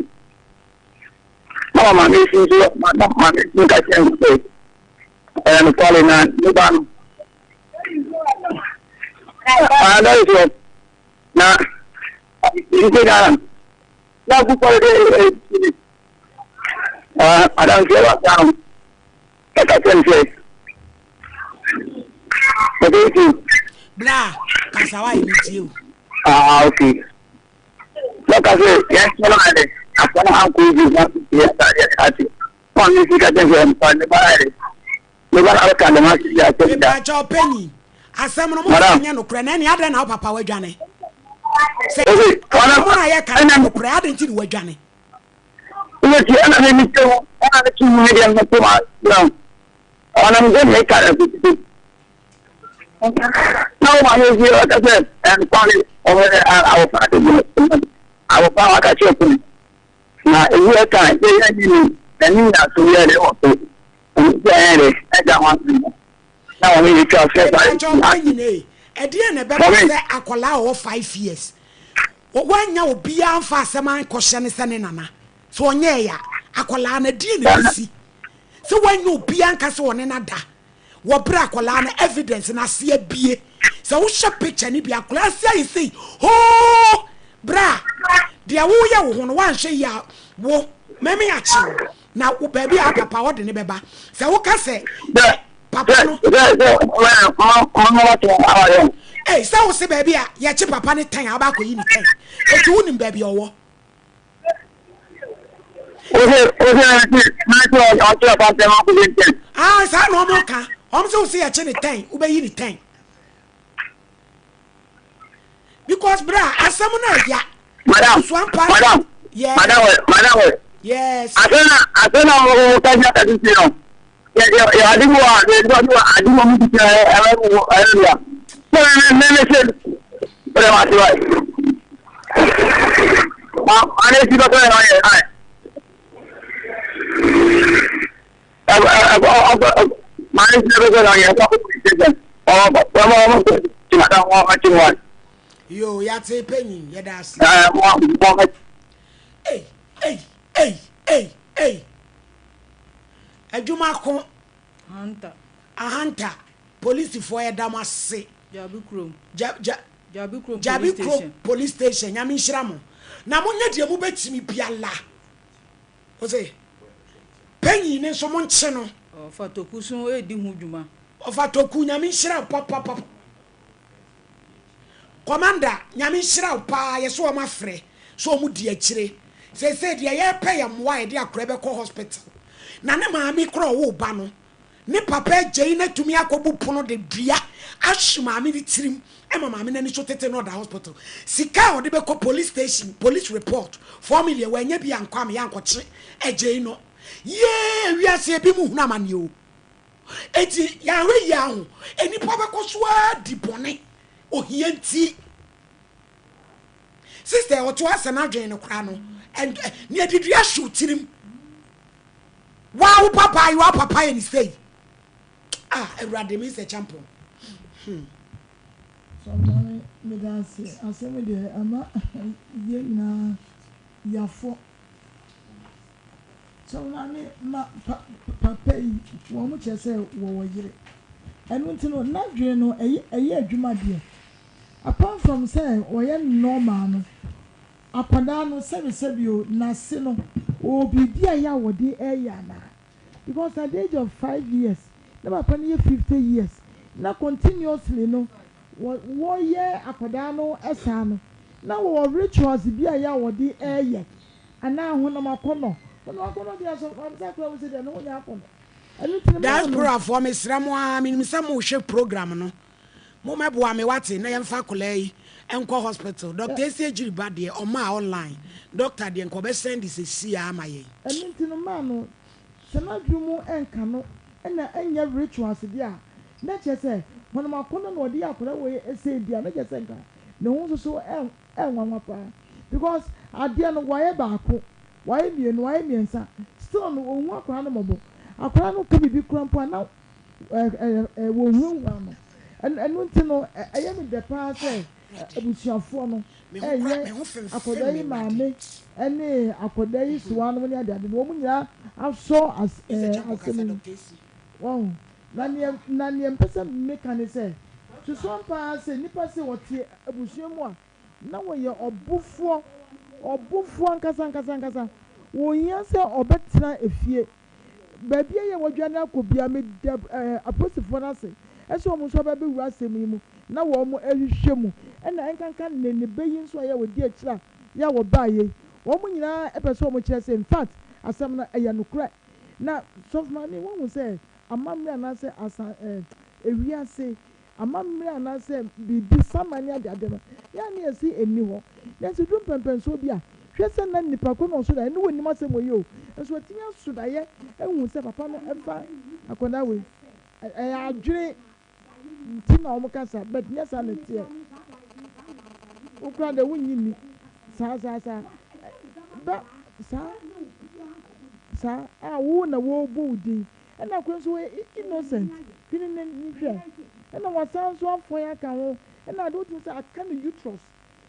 na wɔn maame si nso na maame si nka kyerɛ no sɛ ɛyɛ nokware na ne ba no ah that is what na nti na na akukɔ de ɛɛ adanseɛ wa saa no. Ɛka kyerɛ no sɛ, Ɔbɛyɛ ti. Bra, kasa wa yɛ tie o. Ah, okay. Lɔka sɛ yɛn sɛ no ayɛ asɛ no ankɔ yi na yɛ yɛ ate. Wɔn ne sika kyɛn sɛ mpa ne ba ayɛ. Ne ba abɛka ne ma si asɛm da. Mepakyɛ ɔpanyin, asɛm no mo sɛ nyɛ nokorɛ na ɛne adɛn na wo papa wadwane? Sɛ asɛm no a yɛka no nokorɛ adɛn nti na wadwane? Wobɛti ɛna me me kyɛ wo ɛna me kyi mu deɛ me to ma brown ɔna me sɛ me ka na tete na wo ma me fi ɔka sɛ ɛnkwale ɔmo sɛ awɔfa de bi awɔfa waka kyerɛ kunu na ewu ɛka sɛ yɛ ni ni na ni na so yɛ de wɔ so ɔmo sɛ ɛyɛ de ɛda ho asɛm na wɔn yɛ twa sɛ ba ɛdeɛ na ɛbɛba sɛ akwadaa a ɔwɔ 5 years Wannya obiara amfa asɛm ankɔhyɛ no sɛ ne nana. Sɛ ɔnyɛɛe a, akwadaa no, ɛdeɛn na ɛbɛsi? Sɛ wannya obiara anka sɛ ɔne no ada wɔ berɛ a akwadaa no evidence no ase abue. Sɛ wohwɛ picture no bi a, akwadaa ase ayɛ sei hoo! Berɛ a deɛ woyɛ wo ho no, woanhwɛ yie a, wo, mɛme akye wo. Na wo baabi a papa ɔde ne bɛba. Sɛ woka sɛ papa no. Ei, sɛ wo se baabi a yɛkye papa ne tɛn a wobɛ akɔyi ne tɛn. Eti wonim baabi a ɔwɔ. Ah, saa na ɔmo ka. Ɔmo sɛ wo se yɛkye ne tɛn, wobɛyi ne tɛn. Because bra, asɛm no ɛya. Madam, Busuampa. madam, Yes. madam, madam. Yes. Asɛm na asɛm na wɔn ka kyerɛ kɛse si no. Yɛ yɛ yɛ ade bi wɔ ade bi wɔ ade wɔ mu titi ɛyɛ ɛyɛ wɔ ɛyɛ bia. Sɛ mɛ mɛ mɛ sɛ ɔyɛ ma se wa. Ma ma ne si bɛtɔ yɛ ɔyɛ ayɛ. Ɛ ɛ ɔ ɔ ma ne si bɛtɔ yɛ ɔyɛ ɛkɔ police station. Ɔ ɔ ɔ ɔ ti ma da wɔn ɔkye wɔn. Yo, yate panyin, yɛda ase. Ɛɛ mo mo. Ei, ei, ei, ei, ei. Adwuma ko. Ahanta. Ahanta. Polisifoɔ yɛda mo ase. Gyabi kurom. Ja, ja, Gyabi kurom Gyabi police station. Police station. Nyame nhyira mo. Na monyɛ deɛ mobɛtumi biara. Ɔse, panyin no nso monkye no. Ɔfa Toku so redi ho dwuma. Ɔfa Toku, Nyame nhyira wo papapapa. Commander, Nyame nhyira wo paa, yɛse wɔn afrɛ sɛ wɔn di akyire. Seesei deɛ yɛrepɛ yɛ mmoa a yɛde akora bɛkɔ hospital. Na ne maame koraa ɔwoo ba no, Ne papa agyei no atumi akɔbu pono de dua ahwe maame no tirim ma maame no ani so tete na ɔda hospital. Sika a ɔde bɛkɔ police station, police report, 4 million, wannya bi ankɔ ama yɛankɔkye agyei no. Yee, wiase ebi mu hunu amaneɛ o. Enti yɛanhwɛ yie aho, nnipa bɛkɔ so ara di bɔne, ohia nti. Sister ɔto asɛ n'adwene no koraa no, nea de dua hwe wo tirim. Waa wo papa yi wa papa yɛ ne sei ah awurade me sɛ champon hmm. Sɔfo meda ase asɛm deɛ ama yɛn nyinaa yafɔ. Sɔfo maame ma pa papa yi wɔn kyerɛ sɛ wɔwɔ yere ɛno nti no n'adwene no ɛyɛ ɛyɛ adwuma deɛ apart from sɛ ɔyɛ normal no Akwadaa no sɛbesɛbe o, n'ase no ɔwɔ biribi a ɛyɛ a wɔde reyɛ anaa? Because at the age of 5 years na papa no yɛ 50 years na continuously no wɔ wɔyɛ akwadaa no saa no, na wɔwɔ rituals bi a ɛyɛ a wɔde reyɛ anaa honam akɔnnɔ? Honam akɔnnɔ deɛ nso maame sɛ akwadaa mu sɛ deɛ ne ho nyɛ akɔnnɔ. Ɛno nti no maa no. Diasporafoɔ mesrɛ mo ara, menim sɛ mohwɛ program no, Mommɛboa me wate na yɛmfa akwadaa yi nkɔ hospital. Doctor Esie Gyiriba deɛ ɔmaa online. Doctor deɛ nka ɔbɛ send sesie ara ama yɛn. Ɛno nti no maa no sɛ n'adwene mu nka no na ɛnyɛ rituals deɛ a, na kyerɛ sɛ honam akɔnnɔ na ɔde yɛ akwadaa wei sei deɛ a, na kyerɛ sɛ nka ne ho nso so ɛnwanwa paa because adeɛ no wayɛ baako, wayɛ mmienu, wayɛ mmiɛnsa still no ɔnhu akwadaa no mmɔbɔ. Akwadaa no ka biribi koraa mpo a na wɔhuahua no. Ɛno nti no, ɛyɛ me dɛ paa sɛ abusuafoɔ no reyɛ akwadaa yi maame ne akwadaa yi soa nom ne adeade no, wɔn nyinaa asɔ asɛm yi mu. Wahu? Na neɛ, na neɛ mpɛ sɛ meka ne sɛ, susu ampa ara sɛ nnipa sɛ wɔte abusua mu a, na wɔyɛ ɔbofoɔ, ɔbofoɔ ankasa ankasa ankasa. Wɔhia sɛ ɔbɛtena efie Baabi a ɛyɛ wɔdwane akɔ biara, meda apolisifoɔ no ase sɛ wɔn nso aba abɛwura asɛm yi mu na wɔrehwehwɛ mu. Ɛna ɛnkanka ne ne ba yi nso a ɛyɛ a ɔdi akyire a yɛ a wɔbaeɛ yi, wɔn nyinaa pɛ sɛ wɔkyerɛ sɛ in fact asɛm no ɛyɛ nokorɛ. Na Sɔfo Maame, woahu sɛ amammerɛ anaasɛ asa ɛɛ ewiase Amammerɛ anaasɛ biribi, saman ne adeade no, yɛ a na yɛse ɛnni hɔ. Nanso ɛduru mpɛnpɛnsoɔ bi a, hwɛ sɛ na nnipa ko no ɔso daeɛ, na wɔnnim asɛm wei o, nso watumi aso daeɛ ahu sɛ papa no fa akwadaa wei. Ɛyɛ adwene nti na wɔka saa, but nyɛ saa na ɛteɛ. Wo koraa deɛ wonnye nni. Saa saa saa. Ba saa saa a wo na wɔrebɔ wo din. Ɛna koro nso wɔyɛ innocent hwene ne nhwɛ ɛna wasan nso afɔn aka ho ɛna ade wotumi sɛ aka ne uterus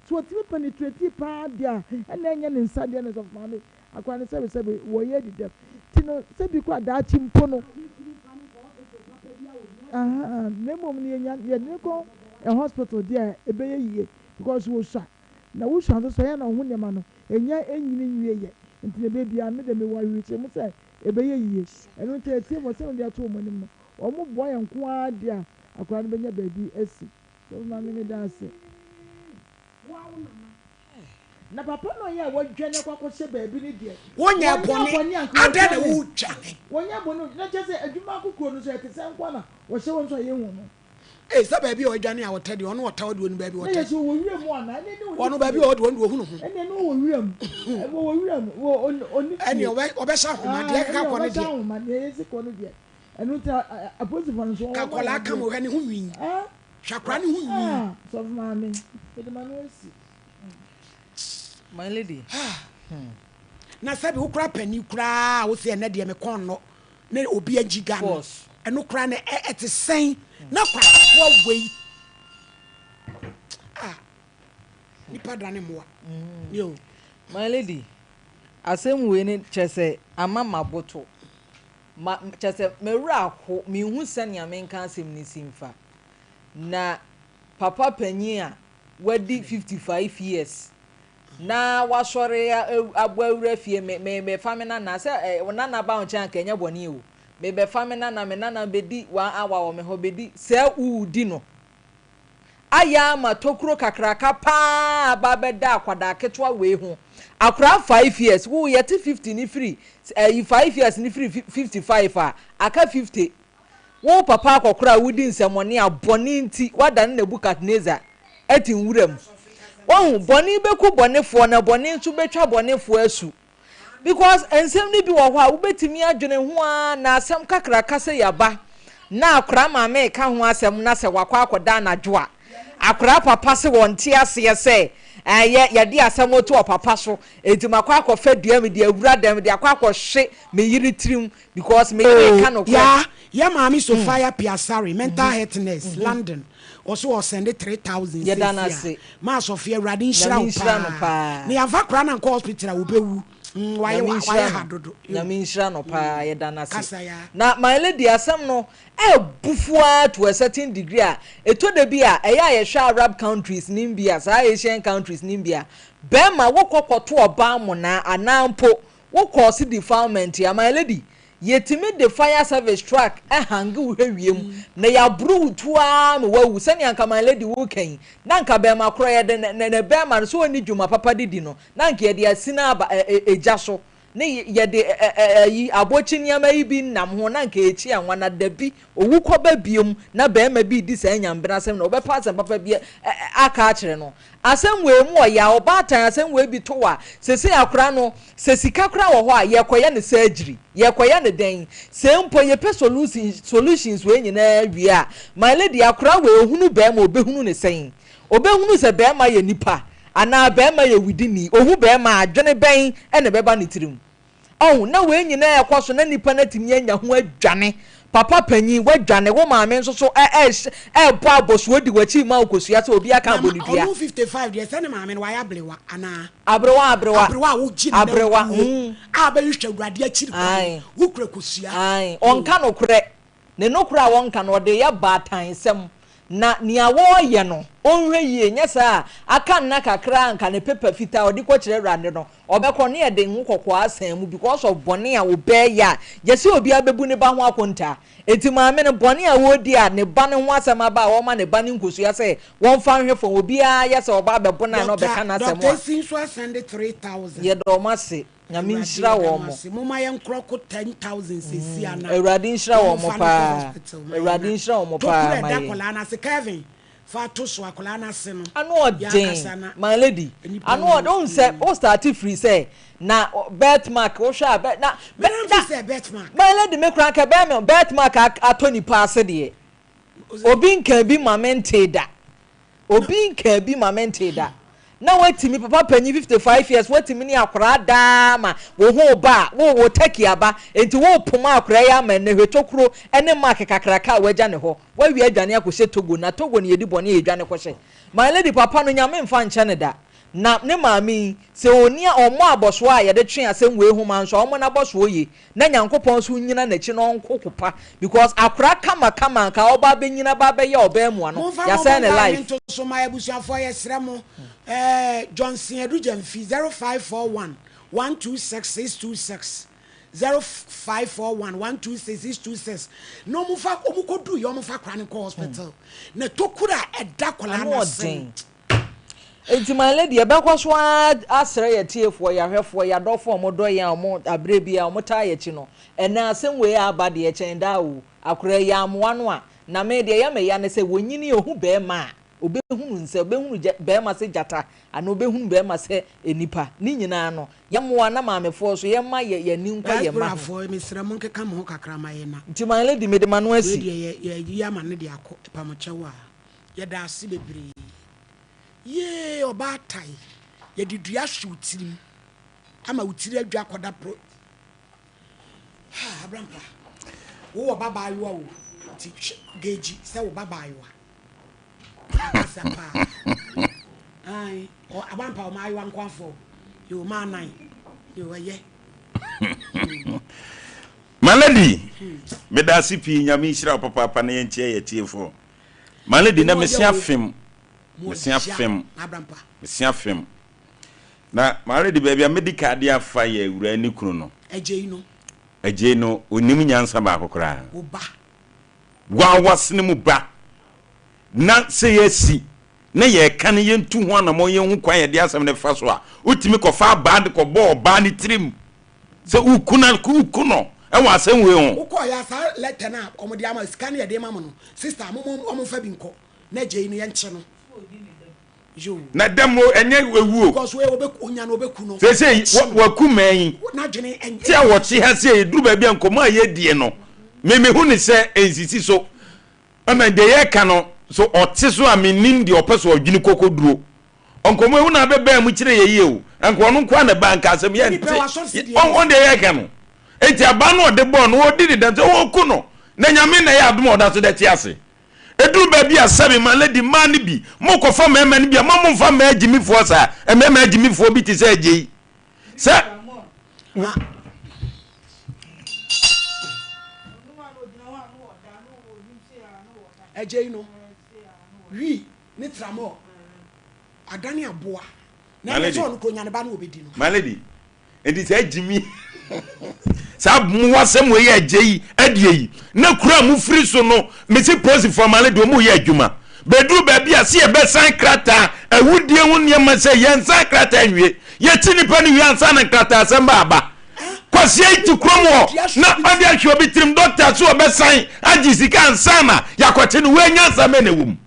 so otumi penetrate paa deɛ a ɛna ɛnyɛ ne nsa deɛ ne sɔfo maame akora ne sɛbe sɛbe wɔyɛ adi dɛm ti no sɛbi kora daakye mpo no ahaa na mmom no yɛnya yɛde ne kɔ ɛ hospital deɛ a ɛbɛyɛ yie because wosua na wosua nso so ɛyɛ na ɔho nneɛma no ɛnya ɛnyini nwie yɛ nti na ɛbɛ biara me de mewɔ awerɛhyɛmu sɛ ɛbɛyɛ yie. Ɛno nti atiefo sɛ mede ato wɔn anim no, wɔboa yɛn nko ara de a, akwadaa no bɛnya baabi asi. So maame meda ase. Na papa no a ɔyɛ a wadwane akɔ akɔhyɛ baabi no deɛ, Wonyɛɛ wɔnyɛɛ bɔne, bɔne anka adɛn na wɔdwane. woredwane? Wɔnyɛɛ bɔne, na kyerɛ sɛ adwuma akokoɔ no nso ɛte sɛ nko ara na wɔhyɛ wɔn nso a yɛnhu no. Ei, sɛ baabi a ɔdwane a ɔtɛ deɛ, ɔno ɔtɛ hɔ deɛ ɔnim baabi Na ɔtɛ. yɛ sɛ ɔwɔ wira mu anaa? Ɛnneɛ ne ɔnni Ɔno baabi fie. a ɔwɔ deɛ ɔno deɛ ɔhu ne ho. Ɛnneɛ ne ɔwɔ wira mu. Ɔwɔ wira mu, wɔ ɔnni fie. Ɛnneɛ ɔbɛ ɔbɛhyɛ ahoma, deɛ Ae, ɛkeka ɛnneɛ kɔ no ɔbɛhyɛ deɛ. ahoma, deɛ yɛsi kɔ no deɛ. Ɛno nti apolisifoɔ no nso Ka wɔn akwadaa ayɛ ka ma adeɛ. ɔhwɛ ne ho nwi. Ah, Hwɛ akwadaa ne ho nwi. ah, sɔfo maame, mede m'ano asi. My lady. Na sɛbi wo koraa panin koraa a wose ɛnɛ deɛ me kɔn nnɔ ne obi agyiga no Force. ɛno koraa no ɛte sɛn na kwasefoɔ wei ah nipa dane mmoa yo. My lady, asɛm wei ne kyerɛ sɛ ama maboto. Ma kyerɛ sɛ m'awura aho, menhu sɛnea menka asɛm no si mfa. Na papa panyin a wadi 55 years. Na wasɔre abɔ awura fie, me, me, mefa me nana, sɛ ɛ, wo nana ba wo nkyɛn anka ɛnyɛ bɔne o. Mebɛfa me nana, me nana bɛdi one hour wɔ me hɔ, bɛdi, sɛ woredi no. Ayɛ ama tokuro kakraka paa aba abɛda akwadaa ketewa wei ho. Akwadaa 5 years, wo yɛte 50 ne firi, ɛyi 5 years ne firi 55 a, aka 50. Wo papa akɔkora a wodi nsɛmmɔne a bɔne nti woadane Nebukadnesar ati nwura mu. Wahu, bɔne bɛku bɔnefoɔ na bɔne nso bɛtwa bɔnefoɔ asu. Because nsɛm no bi wɔ hɔ a wobɛtumi adwene ho ara na asɛm kakraka sɛ yɛaba na akwadaa maame reka ho asɛm na sɛ wakɔ akɔda anadwo a, akwadaa papa se wɔnte aseɛ sɛ ɛyɛ yɛde asɛm to ɔpapa so enti makɔ akɔfa dua mede awura dɛm de akɔ akɔhwe me yere tirim because me yere reka Oh nokorɛ. yaa yɛ maame Sophia Piasari mental health nurse London ɔso ɔsɛnde 3000 Yɛda no seesei a ase. maa Sofia awurade nhyira Nyame wo nhyira no paa paa. na yɛnfa akora no ankɔ hospital a ɔbɛwu mm wayɛ Nyame nhyira wayɛ ha no. dodo yo Nyame nhyira no paa yɛda no ase. kasa yaa. Na my lady asɛm no ɛbufu ara to a certain degree a ɛtɔ da bi a ɛyɛ a yɛhwɛ Arab countries nim bi a saa Asian countries nim bi a bɛrima wokɔ kɔto ɔbaa monaa anaa mpo wo cause defilement a my lady yɛtumi de fire service truck hange wo hwɛ wiem na yɛaboro wo tuo ara ma woawu sɛnea anka my lady woreka yi na anka bɛrima korɔ yɛde ne ne ne bɛrima no sɛ ɔnni dwuma papa de di no na anka yɛde asini aba ɛ ɛ egya so ne yɛde ɛ ɛ ayi abɔkyi nneɛma yi bi nam ho na anka ɛkyi anwa na dabi owu kɔba biom na bɛrima bi redi saa nyambena asɛm na ɔbɛpa asɛm papa bi ɛ ɛ aka akyerɛ no. Asɛm wei mu ɔya, ɔbaatan asɛm wei bi to wo a, sesei akora no, sɛ sika koraa wɔ hɔ a, yɛkɔyɛ no surgery, yɛkɔyɛ no dɛn? Sɛ mpo yɛpɛ solutions, solutions wei nyinaa wie a, my lady, akora wei ɔhunu bɛrima, ɔbɛhunu no sɛn? Ɔbɛhunu sɛ bɛrima yɛ nipa, anaa bɛrima yɛ wudini? Ɔhu bɛrima a, adwene bɛn na ɛbɛba ne tirim? Ɔho, na wei nyinaa ɛkɔ so na nipa no atumi anya ho adwane. Papa panyin, woadwane, wo maame nso so ɛ ɛ ɛrebɔ abɔsoɔ di w'akyi ma wo kosua sɛ obi aka Na ma abɔ ne dua. ɔno 55 deɛ sɛ ne maame no wayɛ abrewa anaa? Abrewa, aberewa, Abrewa a wogye ne nan aberewa, kuo a bɛhwehwɛ awurade akyiri kwan, Ae, wokura kosua. ae, Yoo. ɔnka nokorɛ. Ne nokorɛ a ɔnka no, ɔde yɛ baatansɛm. Na nea wɔreyɛ no, ɔnhwɛ yie, nyɛ saa a, aka nna kakra a anka ne paper fitaa a ɔde kɔkyerɛ Awurade no, ɔbɛkɔ ne yɛde ngo kɔkɔɔ asan mu because of bɔne a wobɛɛyɛ a, gyesɛ obiara bɛbu ne ba ho akontaa. Enti maame no, bɔne a ɔredi a ne ba no ho asɛm aba a ɔrema ne ba no nkosua sɛ wɔmfa nhwɛ fam, obiara yɛ sɛ ɔba abɛbo no a na Doctor, ɔbɛka n'asɛm Doctor a, Esi nso asɛnde 3000. yɛda wɔn ase. Nyame Awurade nhyira yɛda wɔn mo mo. ase. Momma yɛnkorɔ ko 10,000 seesei ana. Awurade nhyira wɔn mo Wɔmfa no nkɔ paa. hospital ma yɛn Awurade na nhyira wɔn mo tokuro paa a ma ɛda yɛn. akwadaa no ase. Kevin, fa to so akwadaa no ase no. Ano Yɛakasa ɔden na my lady. nnipa Ano hu. ɔden. Wohu sɛ wo start firi sɛ na birth mark wohwɛ a bɛ na Me bɛ na na mfi sɛ birth mark. my lady me koraa nka ɛbɛyɛ me birth mark atɔ nipa ase deɛ. Obi nkaa bi ma mentee da. Obi nkaa bi ma mentee da. Na watumi, papa panyin 55 years, watumi ne akwaraa daa ma wo ho ba a, wo wo turkey aba, enti wo poma akwaraa yi ama ɛnɛ hwɛ tokuro ne mark kakraka a wagya ne hɔ. Wawie adwane akɔhyɛ Togo, na Togo na yɛdi bɔne a yɛdwane kɔhyɛ. My lady, papa no Nyame mfa nkyɛ no da. Na ne maame yi, sɛ ɔnni a ɔmmɔ abɔsoɔ a yɛde twe asɛm wei ho ma nso a ɔmmɔ n'abɔsoɔ yie na Nyankopɔn nso nnyina n'akyi na ɔnko ko pa because akora kama kama anka ɔba abɛnyina ba abɛyɛ ɔbaa mua no Momfa mo yasɛe ne mobile no life. nto so ma abusuafoɔ yɛsrɛ mo eh, Johnson Adu Gyamfi 0541 126 626 0541 126 626 na ɔmo fa ɔmo kɔ duru yɛ ɔmo fa akora no nkɔ hospital na tokuro a ɛda akwadaa Ano no ase no. ɔden. Enti my lady yɛbɛkɔ so ara asrɛ yɛ tiefoɔ, yɛ ahwɛfoɔ, yɛ adɔfoɔ a wɔdɔ yɛn a wɔn aberɛ biara wɔn taa yɛn akyi no, ɛnɛ asɛm wei a aba deɛ ɛkyɛn daa o, akwadaa yi yɛammoa no a, na me deɛ ɛyɛ me ya ne sɛ wɔnyini ɔhu barima a, ɔbɛhunu nsɛ, ɔbɛhunu gya, barima sɛ gyata anaa ɔbɛhunu barima sɛ nnipa, ne nyinaa no yɛmmoa na maamefoɔ nso yɛmma yɛ yɛn ani nkɔ yɛn mma ho. Diasporafoɔ mesrɛ mo nkeka mo ho kakra ma yɛn na. Nti my lady mede m'ano Wei asi. deɛ yɛ yɛyi ama no de akɔ ɛpamokyɛw a. Yɛda ase bebree. Yee ɔbaatan, yɛde dua ahwe wo tirim ama wo tiri adwa akɔda pro. Ha, Abrampa, wowɔ ba baayewa o, nti hwɛ geegyi sɛ wo ba baayewa. Akasa paa. Ae, ɔ Abrampa ɔmaayewa nko afɔ o. Yoo, maa nan. Yoo, ɛyɛ. My lady, meda ase pii Nyame nhyira wo papaapa na yɛnkyia yɛ tiefoɔ. My lady, na mese afem, mese afem, mese afem. Na maame de baabi a medi ka de afa yɛ awuraa ne kunu no. Agyei no. Agyei no, ɔnnim nyansa baako koraa. Wo ba. W'awasene mu ba. Na sɛ yɛasi na yɛreka no yɛntu ho anammɔn yɛnhu kwan yɛde asɛm no fa so a, wotumi kɔfa abaa de kɔbɔ ɔbaa no tirim sɛ woku no woku no wɔ asɛm wei ho. Wokɔɔ yɛ a saa letter no a wɔde ama sika no yɛde ma mo no sister mo mo wɔmfa bi nkɔ na agyei no yɛnkye no. Yoo. Na dɛm o ɛnyɛ ewu o. Because wei obeku onya no obeku no. Seesei waku mmaa yi. N'adwene ɛnyɛ. Te a wɔte ha sei eduru baabi a nkɔmɔ a yɛdie no me mehu ne sɛ nsisi so. Ɛna deɛ yɛka no so ɔte so a mennim deɛ ɔpɛ so ɔdwene kɔkɔduro. Nkɔmɔ ehu na abɛbɛn mu kyerɛ yɛ yie o. Nka ɔno nko ara na ɛbaa nka asɛm yɛnte. Ɔn deɛ yɛka no. Enti abaa no ɔde bɔɔ no ɔdi ne dɛm sɛ ɔɔku no. Na Nyame na ɛyɛ adom a ɔda so dɛ te ase. Ɛduru baabi a sɛbe ma lady mmaa no bi mo kɔfa mmarima no bi a ma mo nfa mmaa agyimifoɔ saa mmarima agyimifoɔ bi te sɛ agyei sɛ. Agyei no wi ne tramɔɔ adane aboa na ɛnyɛ sɛ ɔno kɔ nya ne ba no ɔbɛdi no. My lady Enti saa gyimi saa mmoasɛm wei yɛ agye yi adie yi na kuro a mofiri so no mese polisifoɔ amale deɛ ɔmo yɛ adwuma bɛduru baabi a se yɛbɛsan krataa awudie ho nneɛma sɛ yɛnsan krataa nwie yɛkyi nipa no wie ansa na nkrataa asɛm ba aba kwasia yi te kurom hɔ na ɔde ahwɛ obi tirim dɔkta so ɔbɛsan agye sika ansa na yɛakɔkye no wei nyansa mɛ na ɛwɔ mu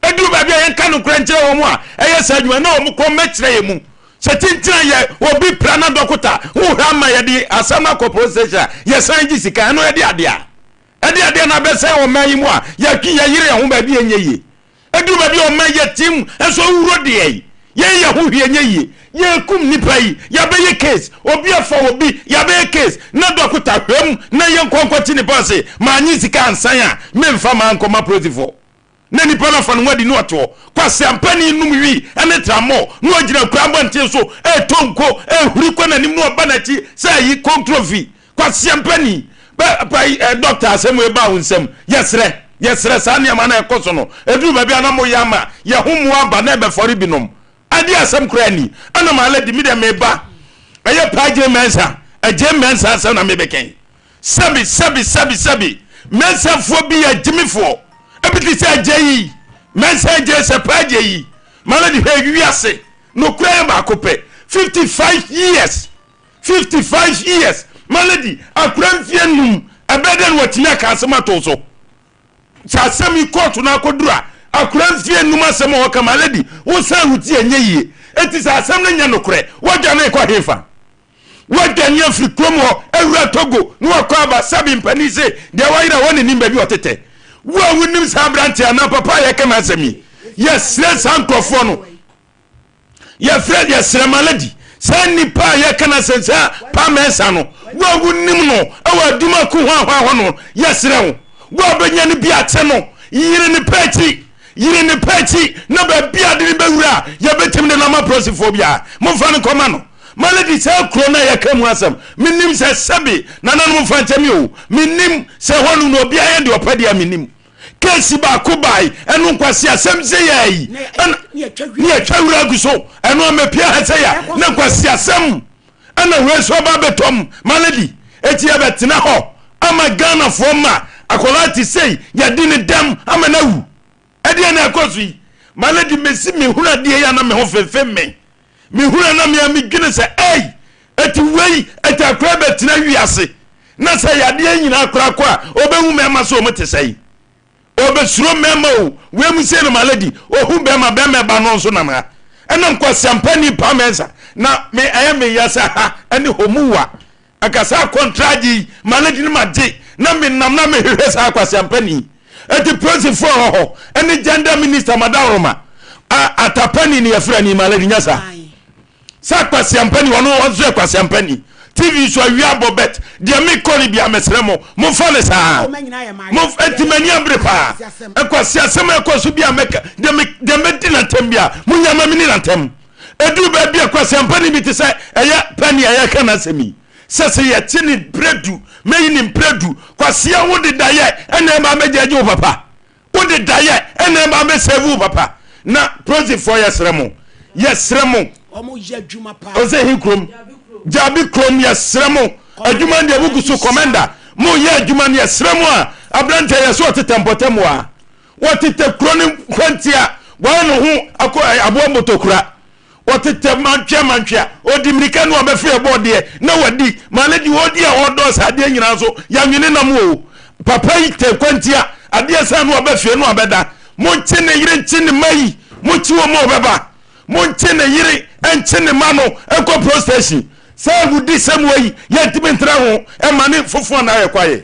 Ɛduru baabi a yɛnka nokorɛ nkyerɛ wɔn a ɛyɛ saa adwuma na wɔn kɔn bɛkyerɛ yɛn mu. Sɛ kyinkyin a yɛ obi pira na dɔkota ho hwɛ ama yɛde asɛm no akɔ police station a, yɛsan gye sika. Ɛno ɛde adeɛ a ɛde adeɛ na abɛsɛe ɔman yi mu a yɛtwe yɛyere yɛn ho baabi a ɛnyɛ yie. Ɛduru baabi a ɔman yɛ team nso awuro deɛ yi yɛn yɛ ho hwee nyɛ yie. Yɛrekum nnipa yi, yɛabɛyɛ case, obi afa obi, yɛabɛyɛ case na dɔkota hwɛ mu na yɛnkɔ nkɔkye nipa ɔse mannye sika ansan a memfa mankɔma polisifoɔ. Na nipa no afa ne ho adi na ɔte hɔ. Kwaseampani nom wii ne tramɔɔ na ɔgyina kura abɔnten so retɔ nko, rehuri kɔ n'anim na ɔba n'akyi sɛ ayi kontrofi. Kwaseampani! Bɛ, pa, eh, dɔkta asɛm wei baa wo nsam. Yɛsrɛ, yɛsrɛ saa nneɛma no a ɛkɔ so no, ɛduru baabi a na moyɛ ama yɛn ho mmoa aba na ɛbɛfɔre binom. Ɛdeɛ asɛm koraa ni. Ɛna my lady, me deɛ meba. Ɛyɛ paa Jane Mensah, Jane Mensah asɛm na mebɛka yi. Sɛbi sɛbi sɛbi sɛbi Mensahfoɔ bi yɛ agyimifoɔ ebi te sɛ agya yi Mensah agya sɛ paa agya yi Malady hwɛ wiase nokorɛ yɛ baako pɛ 55 years 55 years Malady akora mfie num ɛbɛyɛ dɛ na watumi aka asɛm ato so sɛ asɛm yi kɔɔto no akɔduru a akora mfie num asɛm a wɔka Malady wosan wo ti ɛnyɛ yie eti sɛ asɛm no nyɛ nokorɛ wɔdwane kɔ hefa Wadwane afiri kurom hɔ awura Togo na wakɔ aba sɛbe mpanin se deɛ wayera hɔ na nim baabi ɔtetɛ. Wo a wonim saa aberanteɛ anaa papa a yɛka n'asɛm yi, yɛsrɛ saa nkurɔfoɔ no, yɛfrɛ yɛsrɛ Maladi, saa nnipa a yɛka n'asɛm saa Pa Mensah no, wo a wonim no wɔ Adumaku hwanhwan hɔ no, yɛsrɛ wo, wo a wobɛnya no bi akyɛ no, yere ne pɛ akyi, yere ne pɛ akyi na baabi a de no bɛwura a yɛbɛtumi de no ama polisifoɔ biara, momfa no nkɔma no. Malady, saa kuro no a yɛka mu asɛm, mennim sɛ sɛbe nananom mfa nkyɛ me o, mennim sɛ hɔnom no obiara yɛ deɛ ɔpɛ deɛ a mennim. Keesi baako bae, ɛno nkwaseasɛm sɛ yɛ yi, ɛna ne yɛtwa wura agu so, ɛno amɛpia ha sɛ ya, na nkwaseasɛm ɛna wei nso aba abɛtɔm. Malady, eti yɛbɛtena hɔ ama Ghanafoɔ mma akwadaa te sei yɛde ne dɛm ama no awu. Ɛdeɛn na ɛkɔ so yi? Malady, mesi mehunu adeɛ yi a na me ho fefe me. Mehunu a na me a medwene sɛ, ei, eti wei, eti akora bɛtena wiase na sɛ yadeɛ nyinaa koraa kɔ a, ɔbɛhu mmarima sɛ wɔn te sɛn? Ɔbɛsuro mmarima o. Wei mu sei no Malady, ɔhu bɛrima, bɛrima ɛba no nso nam ha. Ɛna nkwaseampani Pa Mensah, na me ɛyɛ me ya sɛ ha ɛne hɔ mu wa. Anka saa kɔntragye yi ma no de no magye na menam na mehwehwɛ saa akwaseampani yi. Enti polisifoɔ a ɛwɔ hɔ ne gender minister Madaworoma a Atapani ne yɛfrɛ no yi ma lady nya saa. Sɛ akwaseampani ɔno ɔnso yɛ kwaseampani. TV so awia abɔ bet deɛ mekɔ no bia mesrɛ mo momfa no saa. Mo enti m'ani abere paa. Nkwaseasɛm a ɛkɔ so bi a mɛka deɛ mɛdi n'atɛm bi a monya ma meni n'atɛm. Ɛduru baabi a kwaseampani bi te sɛ ɛyɛ pani a yɛreka n'asɛm yi, sɛ sɛ yɛte ne mprɛdu, mɛyi ne mprɛdu, kwasea wo de dayɛ ɛna ɛba abɛgyagye wo papa, wo de dayɛ ɛna ɛba abɛsɛvu wo papa. Na prosifoɔ yɛsrɛ mo, yɛsrɛ mo. Wɔn yɛ adwuma paa. Ɔsɛ he kurom? Gyabi kurom yɛsrɛ mo adwuma no deɛ mo gu so kɔmɛnda mo yɛ adwuma no yɛsrɛ mo a aberanteɛ yɛ so ɔtetɛ mpɔtam a wɔtetɛ kuro no nkwantia wɔayɛ ne ho akɔ aboa mmotokura wɔtetɛ mantwea mantwea ɔdi mmirika no ɔbɛfe ɛbɔ deɛ na wadi maale deɛ ɔdi a ɔdɔ saa adeɛ nyinaa nso yɛanwene nam o papa yi tɛ kwantia adeɛ san no ɔbɛfie no ɔbɛda monkye ne yere nkye ne ma yi mokye wɔ mu ɔbɛba Monkye ne yere nkye ne mma no nkɔ police station. Saa awudisɛm wei yɛntumi ntra ho ɛma ne fofoɔ na ayɛ kwaeɛ.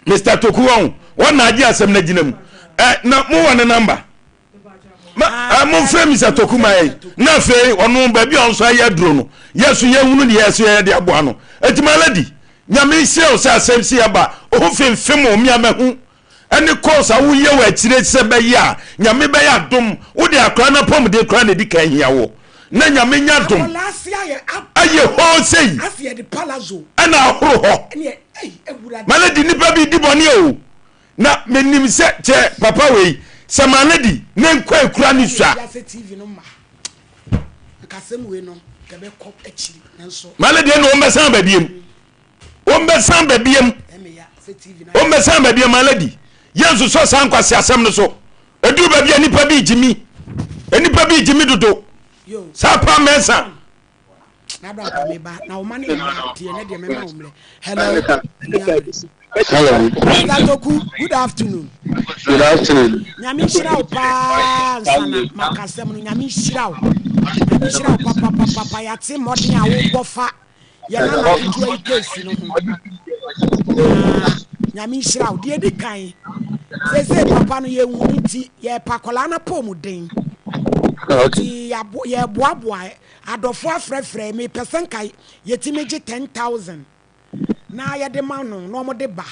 Mr. Toku wɔn wɔn na agye asɛm no agyina mu. Ɛ na mowɔ ne namba. Ma ɛ momfrɛ Mr. Toku ma yɛn. Na afei ɔno baabi a ɔnso ayɛ aduro no yɛ so yɛhunu deɛ yɛ so yɛyɛ de aboa no. Eti my lady nyame nhyira wo sɛ asɛm si aba ho femfem o me a mahu ɛne course a woyɛ wɔ akyire sɛ bɛyɛ a Nyame bɛyɛ adom wode akora no apɔmuden koraa na ɛdi kan hia wo na Nyame nya dom ayɛ hoo sei ɛna ahoro hɔ ma no di nipa bi di bɔne o na menim sɛ kyɛ papa wei sɛ ma no di ne nkwa ekura ne sua ma no deɛ na wɔn bɛsan ba biem wɔmbɛsan ba biam wɔmbɛsan ba biam aladi yɛnsosɔ saa nkwasi asɛm no so ɛduru baabi a nipa bi gyimi nipa bi gyimi dodo saa pa mɛnsa Hello. Mr. Toku, good afternoon. Good afternoon. Nyame nhyira wo paa nsana makasɛm no nyame nhyira wo. Nyame nhyira wo papapapa yɛate mmɔden a wobɔ fa yɛn nana ketewa yi case no ho na nyame nhyira wo deɛ ɛdi kan seesei papa no yɛnhu no nti yɛrepa akwadaa no apɔmuden nti yɛboaboa adɔfoɔ afrɛfrɛ mepɛ sɛ nka yɛtumi gye 10000 na yɛde ma no na wɔde ba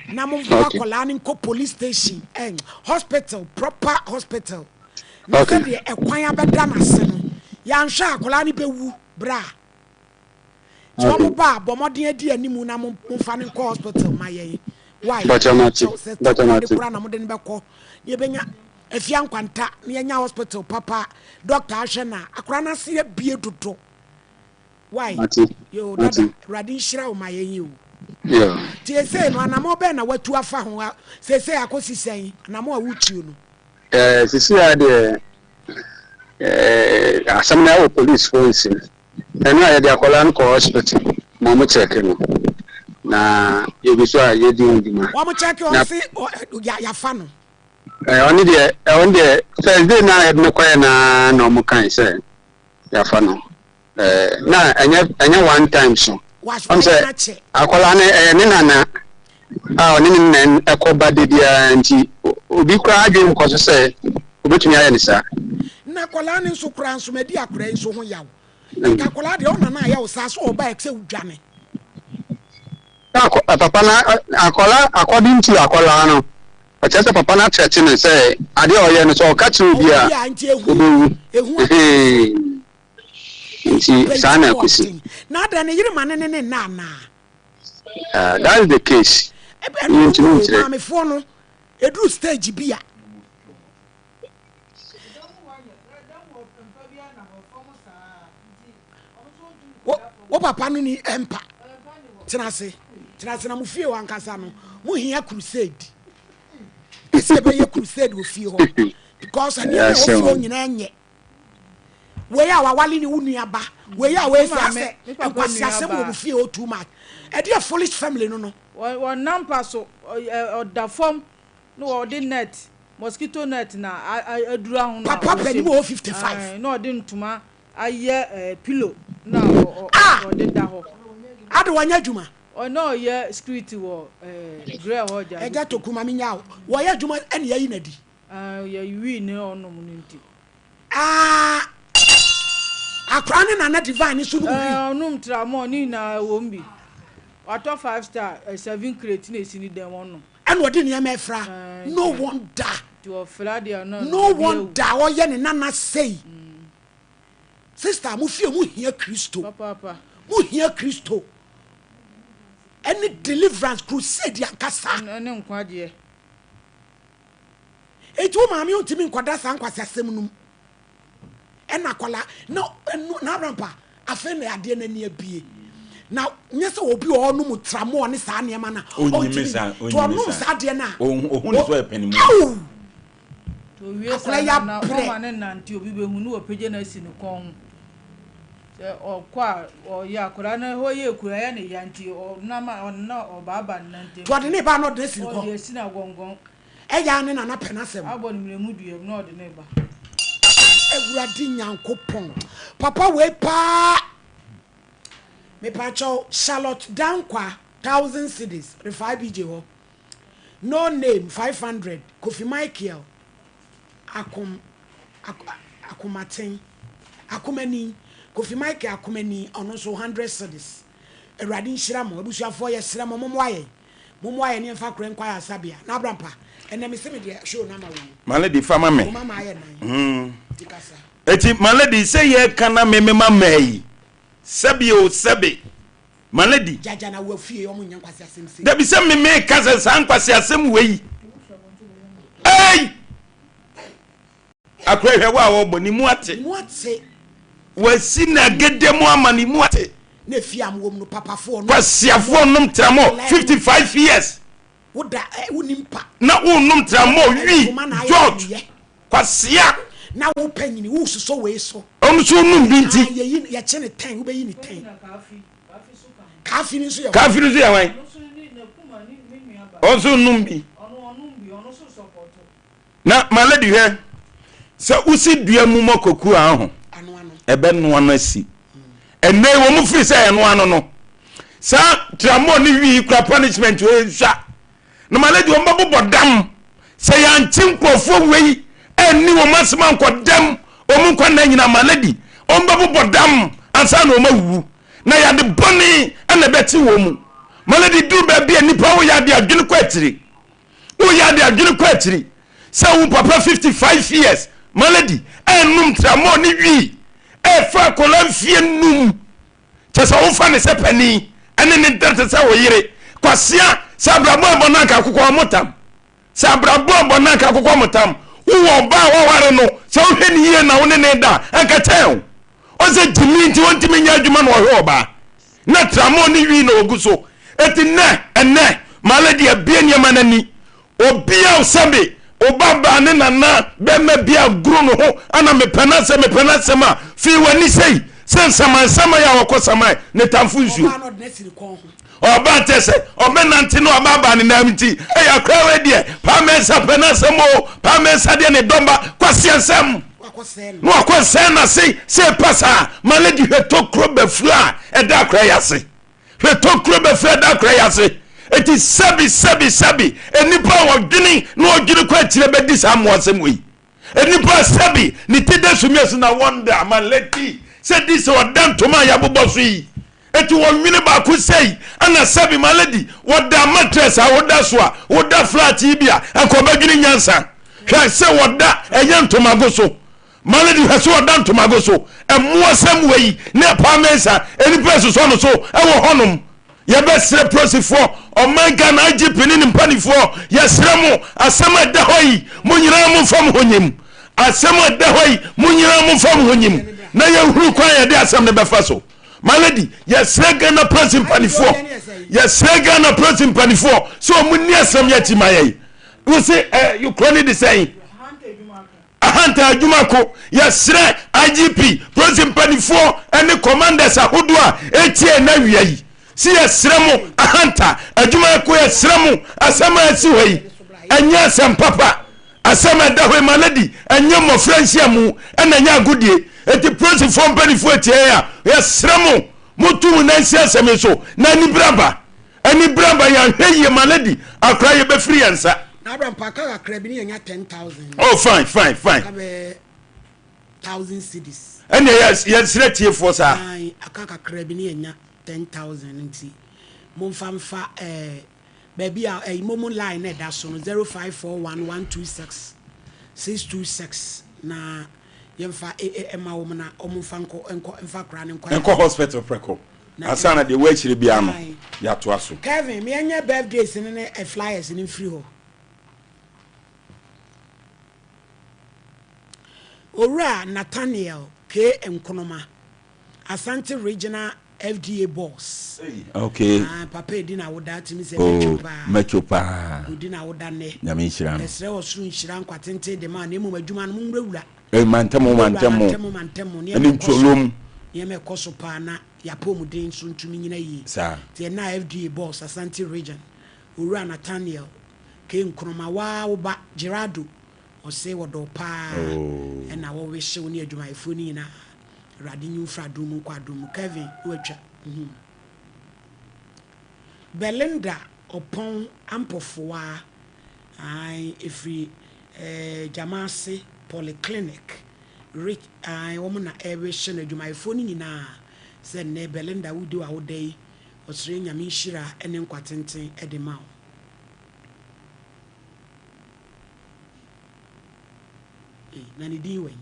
na momfa akwadaa no nkɔ police station eh, hospital proper hospital na sɛdeɛ ɛkwan abɛda no ase no yɛanhwɛ akwadaa no bɛwu berɛ a Nti wɔn ba a, bɔ mmɔden adi anim na mo momfa no nkɔ hospital ma yɛn. Why? Bàtchɛ mate, Kyɛw sɛ bàtchɛ takoradi mate. koraa na mode no bɛkɔ na yɛbɛnya afia nkwanta na yɛanya hospital papa doctor ahwɛ no a, akwadaa no ase abue dodo. Why? Mate, Yoo, mate. dada, Awurade nhyira wo ma yɛn yi o. Yoo. Nti seesei no, anammɔn bɛn na woatu afa ho? A- Seesei akɔsi sɛn? Anammɔn a wotuo no? Eh, sisi a deɛ eh, asɛm no ɛwɔ policefoɔ nsam. Ɛno a yɛde akwadaa no kɔ hospital ma wɔn check no na yɛgu so a yɛdi ho dwuma. Wɔn check wɔn Na se yafa no. ɛɛ ɔno deɛ ɔno deɛ first day na yɛde no kɔɛ na na wɔn kan sɛ yafa no ɛɛ na ɛnyɛ ɛnyɛ one time so. Wɔn sɛ akwadaa no ɛyɛ ne nana a ɔne ne nana ɛkɔ ba de biara nti obi koraa adwene nkɔ so sɛ obetumi ayɛ ne saa. Na akwadaa no nso koraa nso madi akwadaa yi nso ho yaw. Nka akwadaa deɛ ɔna na ayɛ wo saa so ɔba ɛsɛ wodwane. Papa na akwadaa according to akwadaa no ɔkyerɛ sɛ papa no akyerɛkye no sɛ adeɛ a ɔyɛ no sɛ ɔka kyerɛ obi a obewu. Nti saa na ɛkɔsi. Na adɛn ne yere ma ne ne ne nna anaa? Ah, that is the case. Ɛno no maamefoɔ no ɛduru stage bi a. Wo papa no ni ɛmpa. Tena ase. Tena ase na mo fie hɔ ankasa no. Mo hia crusade. Ɛsɛ ɛbɛyɛ crusade wɔ fie hɔ. Because nneɛma ɛwɔ fie hɔ nyinaa nyɛ. Wei a wawale ne wo nua ba. Wei a wei sɛ asɛ nkwasi asɛm wɔ mo fie hɔ too much. Ɛdeɛ foolish family no no. Wɔnam pa so ɔda fam na wɔde net mosquito net na adura ho na Papa panin wɔ hɔ 55. Na ɔde ntoma ayɛ pillow na ɔde da hɔ. Ade wɔnyɛ adwuma. Ɔna ɔyɛ security wɔ Grɛ hɔ gya. Ɛgya Toku ma menya wo. Wɔyɛ adwuma ɛna yɛyi no adi. Yɛ wii ne ɔnom no nti. Ah akora ne nana divine ne so nom wii. Ɔnom tramol ne nyinaa ɛwɔ mu bi. Watɔ five star seven crate na esi ne dan mu ɔnom. Ɛna ɔde nneɛma ɛfra no wonder. Nti ɔfra deɛ ɔno No wonder ɔyɛ ne nana sei. Sister mo fie mo hia Kristo. Papaapa. Mo hia Kristo. Ɛne deliverance crusade ankasa. Ɛne nkwagyeɛ. Enti wo maame ontumi nkɔda saa nkwaseasɛm no mu. Ɛna akwadaa na ɛno na abrampa afei na adeɛ no ani abue. Na nyɛ sɛ obi a ɔnom tramɔɔ ne saa nneɛma no a Ɔnyimi saa, ɔntumi. ɔnyimi Nti ɔnom saa. saa adeɛ no a Ɔhu ɔhu ne sɛ ɔyɛ panimu. Aw! Nti owie Akwadaa saa yi na na abrɛ. ɔma ne nante obi bɛhu ne wapagya no asi ne kɔn ho. Sɛ ɔkɔ a ɔyɛ akwadaa no hɔ yɛ kura ɛyɛ ne ya nti ɔnam a ɔnam ɔbaaba ne nan ntam. Nti ɔde ne ba na ɔde no asi ne kɔn. Ɔde asi no agɔngɔn. Ɛyɛ a ne nana pɛ n'asɛm. Abɔ no mmerɛmu dua mu na ɔde no reba. Awurade Nyankopɔn papa wei paa mepakyɛw Charlotte Dankwa thousand cedis refa IBJ hɔ no name 500 Kofi Michael Akom Akomaten Akomani Kofi Michael Akomani ɔno nso 100 cedis Awurade nhyira mo abusuafoɔ yɛsrɛ mo mommoa yɛn Mommoa yɛn ne yɛmfa akora nkɔ ayaresabea. Na Abrampa, ɛnnɛ mese me deɛ show no ama wo yi. My lady fa ma me. Wo mama ayɛ nan. Ti kasa. Eti my lady sɛ yɛ ka na me me ma mmaa yi. Sɛbi o sɛbi. My lady. Jaja na wo afie ɔmo nyɛ nkwasi asɛm sei. Dabi sɛ me me ka sɛ saa nkwasi asɛm wei. Ei! Akora hwɛ wo a wɔbɔ ne mu ate. Ne mu ate. Wasi n'agede mu ama ne mu ate. Na efie a mowɔ mu no papafoɔ nom. Kwasiafoɔ nom tramɔ 55 years. Woda ɛ eh, wonni mpa. Na wonom tramɔ wi George kwasia. Na wo panyini wososɔ wei so. Ɔno nso nom bi nti. Ah, yɛyi yɛkye ne tɛn wobɛyi ne tɛn. Kaafi no nso yɛ. Kaafi no nso yɛ hwan? Ɔno nso nom bi. Na my lady hwɛ, sɛ wosi dua mu mɔ koku a ho, ɛbɛnoa no asi. Ɛnɛ yi wɔn firi sɛ ɛnoa no no. Saa tramɔ ne wii kura punishment wei nsua. Na my lady wɔn bɛbobɔ dam. Sɛ yɛankye nkurɔfoɔ wei ɛnni wɔn asɛm ankɔ dam wɔn nkwa nna nyinaa my lady wɔn bɛbobɔ dam ansa na wɔn awuwu. Na yɛade bɔne ɛna ɛbɛkye wɔn mu. My lady duru baabi a nipa woyɛ ade adwene kɔ akyiri. Woyɛ ade adwene kɔ akyiri sɛ wo papa 55 years malady ɛnnom tramɔɔ ne wii ɛfa akwadaa mfie num kyɛ sɛ wofa ne sɛ panin ɛne ne da te sɛ wo yere kwasea sɛ abrabɔ ɛbɔ no anka akokɔ ɔmo tam sɛ abrabɔ ɛbɔ no anka akokɔ ɔmo tam wowɔ ɔbaa a waware no sɛ wohwɛ ne yie na wo ne ne da anka kyɛn o ɔsɛ gyimi nti wɔntumi nyɛ adwuma na ɔhwɛ ɔbaa na tramɔɔ ne wii na ɔgu so Enti nnɛ, ɛnnɛ, my lady abue nneɛma no ani. Obia o sɛbe, oba baa ne nana bɛma bi agoro ne ho ana mepɛ n'asɛm, mepɛ n'asɛm a, fii w'ani sei, sɛ nsamansaman a ɔkɔ saman ne tamfo nsuo. Ɔbaa kyɛ sɛ ɔbɛnante na ɔbaabaa ne nan nti, ɛyɛ akora wei deɛ, Paa Mensah pɛ n'asɛm o, Paa Mensah deɛ ne dɔmba, kwaseɛnsɛm. Na wakɔ sɛn n'ase sɛ pasaa, my lady hwɛ tokuro bɛfuro a ɛda akora yi ase. Hwɛ tokuro bɛfiri ɛda akora yi ase. Eti sɛbi sɛbi sɛbi nnipa a wɔdwene na wɔdwene kɔ akyire bɛdi saa mmoasɛm wei. Nnipa a sɛbi ne ti da sumia so na wɔnda ama lady sɛ di sɛ ɔda ntoma a yɛabobɔ so yi. Eti wɔnwene baako sei ɛna sɛbi ma lady wɔda mattress a woda so a woda flat yi bi a ɛnka ɔbɛdwene nyansa. Hwɛ sɛ wɔda ɛnyɛ ntomago so. Malady hwɛ sɛ ɔda ntomago so. Mmoasɛm wei ne Paa Mensah nnipa resosɔ no so wɔ hɔnom. Yɛbɛsrɛ polisifoɔ, ɔman Ghana IGP ne ne mpanifoɔ, yɛsrɛ mo, asɛm a ɛda hɔ yi, mo nyinaa momfa mo ho nyim. Asɛm a ɛda hɔ yi, mo nyinaa momfa mo ho nyim na yɛnhunu kwan a yɛde asɛm no bɛfa so. Malady, yɛsrɛ Ghana polisi mpanifoɔ, yɛsrɛ Ghana polisi mpanifoɔ sɛ wɔn nni asɛm yi akyi ma yɛn. Wo se, eh, kuro no de sɛn? Ahantan adwuma ko. Yɛsrɛ IGP, polisi mpanifoɔ ne commanders ahodoɔ a ɛtie ɛnɛ awia yi se yɛsrɛ mo Ahanta adwuma ko yɛsrɛ mo asɛm a asi hɔ yi ɛnyɛ asɛm papa asɛm a ɛda hɔ yi ma lady ɛnyɛ mmɔfra nhyiamu ɛna ɛnyɛ agodie enti polisifoɔ mpanifoɔ atie yɛn a yɛsrɛ mo motu mo nan si asɛm yi so na anibere aba Anibere aba yɛn ahwɛ yie ma lady akora yɛ bɛfiri yɛn nsa. Na abra mpa aka kakra bi ne yɛnya 10,000. Oh fine fine fine. Aka bɛyɛ 1,000 cedis. Ɛnna yɛ yɛsrɛ tiefoɔ saa. Ae aka kakra bi ne yɛnya 10,000 nti momfa mfa ɛɛ baabi a ɛyi momo line na ɛda so no 0541 126 626 na yɛmfa ɛma wɔn na wɔn mfa nkɔ nkɔ mfa akora no nkɔ. Nkɔ hospital prɛko. Ansa na deɛ ɛwɔ akyire biara no, yɛatoa so. Kevin, me ɛnyɛ birthdays no ne flyers no mfiri hɔ. Owura Nathaniel K Nkonoma, Asante Regional FDA boss. Okay. Ah, papa edi na woda tumi sɛ oh, mɛtwo paa. Mɛtwo paa. Odi na woda nnɛ. Nyame nhyira no. Ɛsrɛ ɔsoro nhyira nkwa tenten de ma na mmom adwuma no monwurawura. Eh, mantɛmo mantɛmo. Mantɛmo mantɛmo. Ɛne ntwolom. Nneɛma ɛkɔ so paa na yɛapɔmuden nso ntumi nyina yie. Saa. Nti ɛna FDA boss Asante Region, Owura Nathaniel K. Nkrumah waa wo ba Gerardo ɔse wɔdɔ wo paa Oh. ɛna wɔwehye wo ne adwumayɛfoɔ no nyinaa. Awurade nyi wo mfiri adom mu nkɔ adom mu. Kevin na watwa. Mhm. Belinda Ɔpɔn Ampofowaa, ae, ɛfiri eh, Gyamaase Polyclinic, re, ae, wɔn na ɛrehye no adwumayɛfoɔ no nyinaa sɛ nnɛ Belinda wodi w'awoda yi, ɔsrɛ Nyame nhyira ne nkwa tenten de ma wo. Ei, na ne din wɛn?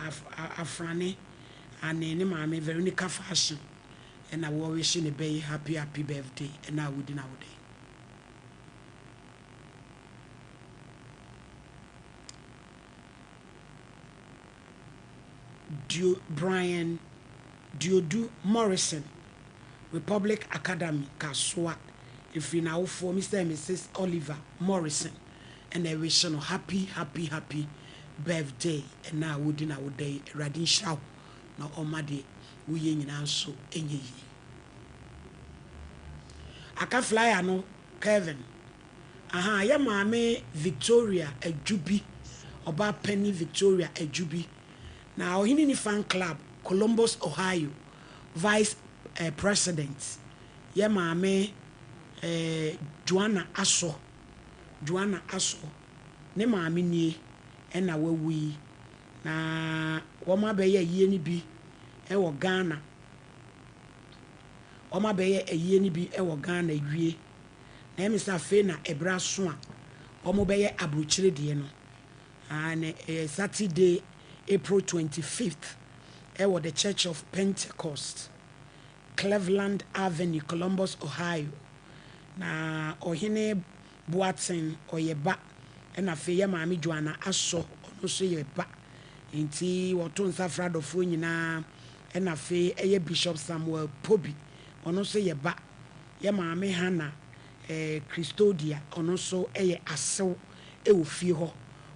Af Afrane ane ne maame Veronica Fashion na wɔrehye ne bɛ yi happy happy birthday ɛna a wodi n'awoda yi. Dio Brian Diodu Morrison, Republic Academy, Kasoa, ɛfiri n'awofoɔ Mister and Mrs Oliver Morrison na ɛrehye no happy happy happy birthday ɛna a wodi n'awoda yi. Awurade nhyira wo na ɔmma deɛ woyɛ nyinaa nso nyɛ yie. Aka flyer no Kevin. Ahaa yɛ maame Victoria Adjubi, ɔbaa panin Victoria Adjubi, na Ɔhene Ni Fan Club, Columbus, Ohio, Vice eh, President, yɛ maame eh, Joanna Asɔ, Joanna Asɔ, ne maame nie, ɛna wawu yi, na wɔn abɛyɛ ayie no bi wɔ Ghana, wɔn abɛyɛ ayie no bi wɔ Ghana wie. Na ɛyɛ me sɛ afei na ɛberɛ aso a wɔbɛyɛ aburokyire deɛ no. Aane, ɛyɛ Saturday, April 25th, ɛwɔ The Church of Pentecost, Cleveland Avenue, Columbus, Ohio. Na Ɔhene Boateng, ɔyɛ ba, ɛna afei yɛ maame Joanna Asɔ, ɔno nso yɛ ba. Enti wɔto nsa frɛ adɔfoɔ nyinaa, ɛna afei ɛyɛ Bishop Samuel Pobi, ɔno nso yɛ ba. Yɛ maame Hannah eh, Christodia, ɔno nso yɛ asew wɔ fie hɔ.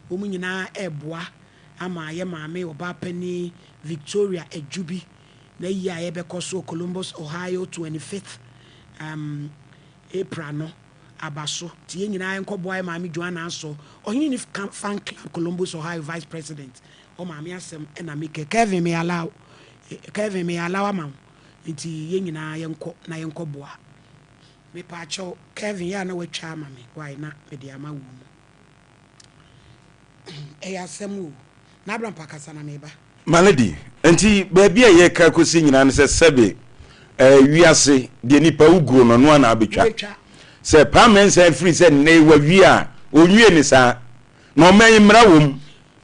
Wɔn nyinaa reboa ama yɛ maame ɔbaapanin Victoria Adjubi n'ayi a ɛrebɛkɔ so wɔ Columbus, Ohio, 25th um, April no aba so. Nti yɛn nyinaa nkɔboa yɛ maame Joanna Asɔ, Ɔhene ne Fan Club Columbus, Ohio Vice President. Ɔ maame asɛm na mekɛ. Kevin, me allow. Kevin, me allow ama wo. Nti yɛn nyinaa yɛnkɔ na yɛnkɔ boa. Mepaakyɛw Kevin yɛ a na watwa ama me wai na mede ama wo mu. Ɛyɛ asɛm o. Na Abrampa kasa na meba. My lady, nti baabi a yɛreka akɔsi nyinaa ne sɛ sɛbe eh, wiase deɛ nipa woguo no ɔno ara na abɛtwa. Sɛ Paa Mensah firi sɛ nnɛ yi wawie a, ɔnwie ne saa. Na ɔman yi mmara wɔ mu.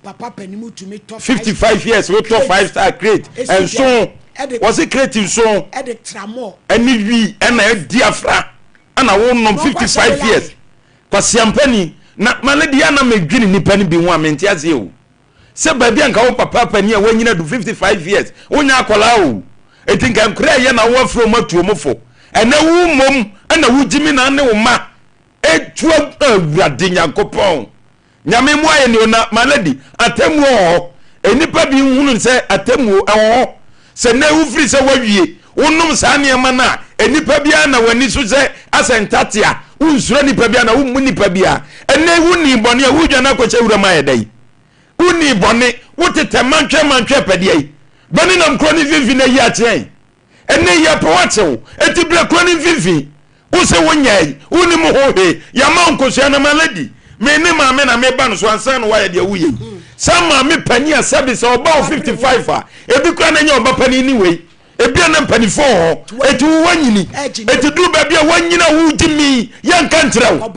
Papa panin mu tumi tɔ 55 years wotɔ five star crate nson wɔsi crate nson ɛne wi ɛna ɛdi afra ɛna wonom 55 years kwasiampani na mane deɛ ana medwene nipa no bi ho a mente aseɛ o sɛ baabi a nka wo papa pani a wanyina du 55 years wonya akwadaa o eti nka nkora ɛyɛ na woafrɛ ɔmo atu ɔmo fo ɛnɛ wo mmom ɛna wogyimi na ne wo ma etua awurade nyankopɔn Nyame mmoa yɛn o na my lady atemmuo wɔ hɔ nnipa bi nhunu sɛ atemmuo ɛwɔ hɔ sɛ nɛ wofiri sɛ wawie wonom saa nneɛma no a nnipa biara na w'ani so sɛ asɛ ntatea wonsuro nnipa biara na wommu nnipa biara ɛnɛ wonni bɔne a wodwane akɔhyɛ wuram ayɛ dɛn wonni bɔne wotetɛ mantwɛ mantwɛ pɛdeɛ yi bɛne nam kuro no mfimfini na yi akyeɛn Ɛnnɛ yi yɛpɛ wo akye wo, enti brɛ kuro no mfimfini. Wo se wo nyɛe, wonnim ho hwee, yɛama wo nkosua na my lady, me ne maame na meba no so ansa na woayɛ deɛ woyɛ yi. Saa maame panin a sɛbe sɛ ɔba wo 55 a, ebi koraa na ɛnyɛ ɔba panin ne wei. Ebia na mpanimfoɔ wɔ hɔ, enti wo woanyini. Enti duru baabi a woanyini a wogye mi, yɛnka nkyerɛ wo.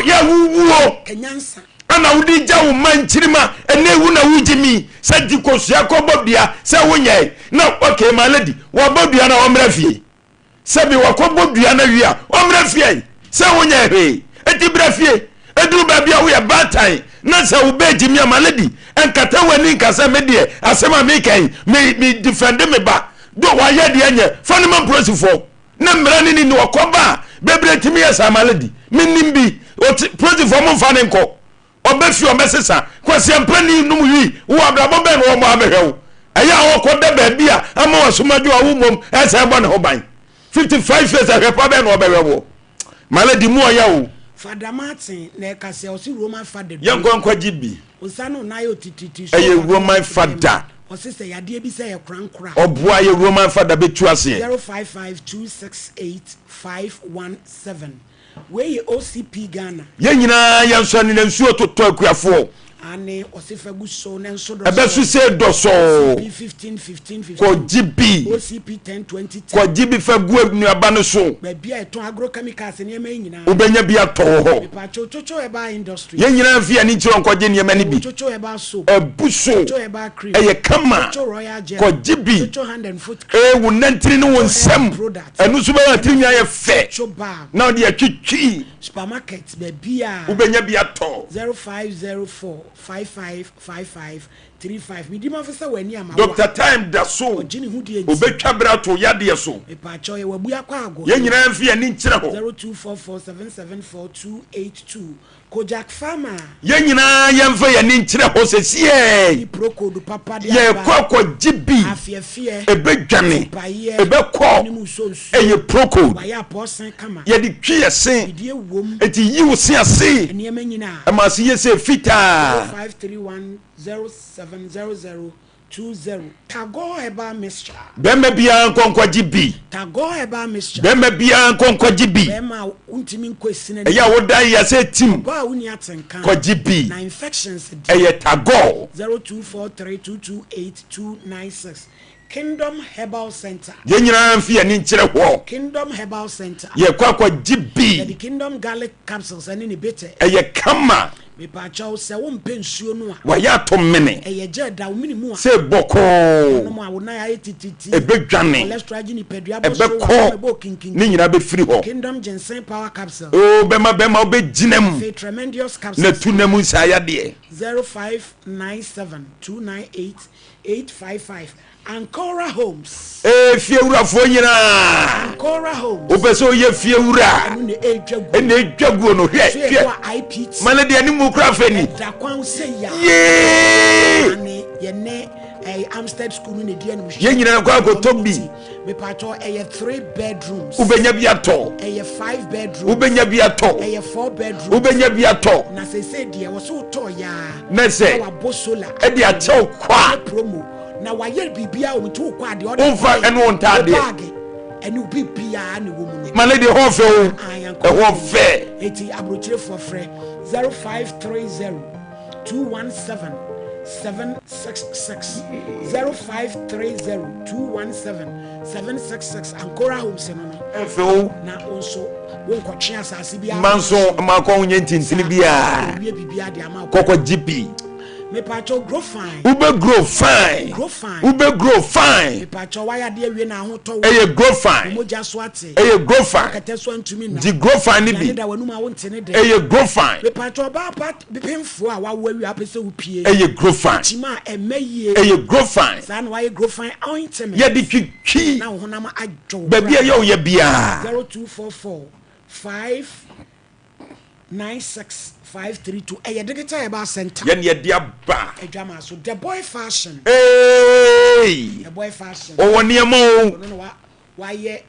Yɛ wowuo. Ɛna wode gya wo mma nkyirimma ɛnɛ wu na wogye mi sɛ gye kosua kɔbɔ dua sɛ wonyɛe na okay my lady wabɔ dua na ɔmmra fie sɛbi wakɔbɔ dua na wie a ɔmmra fie sɛ wonyɛ hwee eti bra fie eduru baabi a woyɛ baatan Na sɛ wo bɛ gyimi a my lady nkata w'ani nka sɛ me deɛ asɛm a meka yi me me defend me ba do wayɛ deɛ nyɛ fa no ma mpolisifoɔ ne mmara ne ni ne ɔkɔ ba a bebree tumi yɛ saa my lady menim bi ɔte polisifoɔ mo mfa ne nkɔ ɔbɛ fie ɔbɛsesa kwasiampa ni nom wi wɔ abrabɔ bɛn na wɔn abɛhwɛ wo ɛyɛ a ɔkɔ da baabi a ama wasomadwo a wo mmom ɛsɛ ɛbɔ ne ho ban 55 years ahwɛ pa bɛn na ɔbɛhwɛ wo My lady mu ɔya o. Fada Martin na ɛka sɛ ɔse Roman fada duro. Yɛnkɔ nkɔgye bi. Osa no nan yɛ otititi so. Ɛyɛ Roman fada. Ɔse sɛ yadeɛ bi sɛ yɛ korankora. Ɔboa yɛ Roman fada bɛtu aseɛ. 055268517 Wei yɛ OCP Ghana. Yɛn nyinaa yɛnsɔ ani na nsuo totɔ akuafoɔ. Aane ɔse fa gu so na nso dɔsɔɔ. Ɛbɛso sei dɔsɔɔ. OCP 15 15 15. Kɔgye bi. OCP 10 20 10. Kɔgye bi fa gu nnuaba no so. Baabi a yɛtɔn agrochemicals nneɛma yi nyinaa. Wobɛnya bi atɔ wɔ hɔ. Mepaakyɛw Chocho Herbal Industries. Yɛn nyinaa mfi yɛn ani nkyerɛ nkɔgye nneɛma no bi. Yɛwɔ Chocho Herbal Soap. Abu so. Chocho Herbal Cream. Ɛyɛ kama. Chocho Royal Gel. Kɔgye bi. Chocho Hand and Foot Cream. Ee wo nantini ne wo Chocho nsam. Herbal Product. Ɛno nso bɛma tiri nwi ayɛ fɛ. Chocho Balm. Na ɔde atwitwi. Supermarket baabi a. Wobɛnya bi atɔ. 0504 55 55 35 Medi mafo sɛ w'ani ama wo a. Doctor Time da so. Ɔgye ne ho die nti. Obɛtwa berɛ ato wo yadeɛ so. Mepaakyɛw yɛwɔ Abuakwa Agohene. Yɛn nyinaa mfe yɛn ani nkyerɛ hɔ. 0244 774 282 Kojak Pharma. Yɛn nyinaa yɛmfa yɛn ani nkyerɛ hɔ sesiei. Ɛne Procold papa de aba. Yɛrekɔ akɔgye bi. Afeɛfeɛ. Ɛbɛdwane. Tipaeɛ. Ɛbɛkɔ. Ɛne mu nsuo nsuo. Ɛyɛ Procold. Wayɛ apɔɔsen kama. Yɛde twi yɛ se. Bidie wom. Enti yi wo se ase. Nneɛma nyinaa. Ɛma ase yɛ sɛ fitaa. 0531 0700 20 Tagore Herbal Mixture. Bɛrima biara nkɔ nkɔgye bi. Tagore Herbal Mixture. Bɛrima biara nkɔ nkɔgye bi. Bɛrima a wontumi nkɔ esini anim. Ɛyɛ a woda yɛ sɛ tim. Ɔbaa a wonni atenka. Kɔgye bi. Na infections deɛ. Ɛyɛ Tagore. 0243 228 296 Kingdom Herbal Center. Yɛn nyinaa mfi yɛn ani nkyerɛ hɔ. Kingdom Herbal Center. Yɛkɔ akɔgye bi. Yɛde Kingdom Garlic Capsules ɛne ne bitter. Ɛyɛ kama. Mepaakyɛw, sɛ wompɛ nsuo no a. Wayɛ ato mene. Ɛyɛ gya ɛda wo mene mu a. Sɛ bɔkɔɔ. Wonom a wo nan ayɛ tititi. Ɛbɛdwane. Cholesterol agye nipadua bɔ so, Ɛbɛkɔ. w'akoma bɔ kinkinkin. Ne nyinaa bɛfiri hɔ. Kingdom Ginseng Power Capsule. Oo bɛma bɛma wobɛgyina mu. Afei Tremendous Capsules. Na tu na mu nsaa yadeɛ. 0597 298 855 Ancora Homes. Ee fiewurafoɔ nyinaa. Ancora Homes. Wopɛ sɛ woyɛ fiewura. Ɛno na ɛretwa guo. Ɛna ɛretwa guo no hwɛ So hwɛ. yɛkɔ IPT. Ma no deɛ ne mu kura fɛ ni. Ɛda kwan sɛ ya. Yee. Ane yɛne ɛyɛ Amstead School no na ɛdi anim. Yɛn nyinaa kɔ akɔtɔ bi. Mepatɔ ɛyɛ three bedrooms. Wobɛnya bi atɔ. Ɛyɛ five bedrooms. Wobɛnya bi atɔ. Ɛyɛ four bedrooms. Wobɛnya bi atɔ. Na sese deɛ wɔsɛ wotɔ yaa. Na sɛ. Na wabɔ solar. Ɛde akyɛw kwa. Ɛyɛ promo. Na wayɛ biribiara wɔ mu nti wokɔ adeɛ ɔde. Womfa ɛne wo ntaadeɛ. Wo baage ɛne wo biribiara na ɛwɔ mu no. Ma ne deɛ ɛhɔ fɛ o. Ɛhɔ fɛ. Eti aburokyerefoɔ frɛ 0530 217 766 0530 217 766 Ancora Homes no no. Ɛfɛ o. Na wo nso wonkɔtwe asase biara. Ma nso ma kɔ ho nyɛ ntintini biara. Wie biribiara de ama wo. Kɔkɔ gye bi. Mepatwɔ grow fine. Wobɛ grow fine. Grow fine. Wobɛ grow fine. Mepatwɔ wayɛ adeɛ awie na ahotɔ wo. Ɛyɛ grow fine. Wo mogya so ate. Ɛyɛ grow fine. Kɛtɛ so antumi nna. Gye grow fine ne bi. Aduane da w'anum a wonte ne dɛ. Ɛyɛ grow fine. Mepatwɔ ɔbaa pa pemfoɔ a wawo awie apɛ sɛ wopie. Ɛyɛ grow fine. Kyima a ɛmɛ yie. Ɛyɛ grow fine. Saa na wayɛ grow fine ointment. Yɛde twitwi. Na wo honam adwo. Baabi a ɛyɛ wo yɛ biara. 0244 5 96532 ɛyɛ digital herbal center. Yɛn yɛde aba. Adwama so the boy fashion. Hey. The boy fashion. Ɔwɔ nneɛma o. Ɔno na wa wayɛ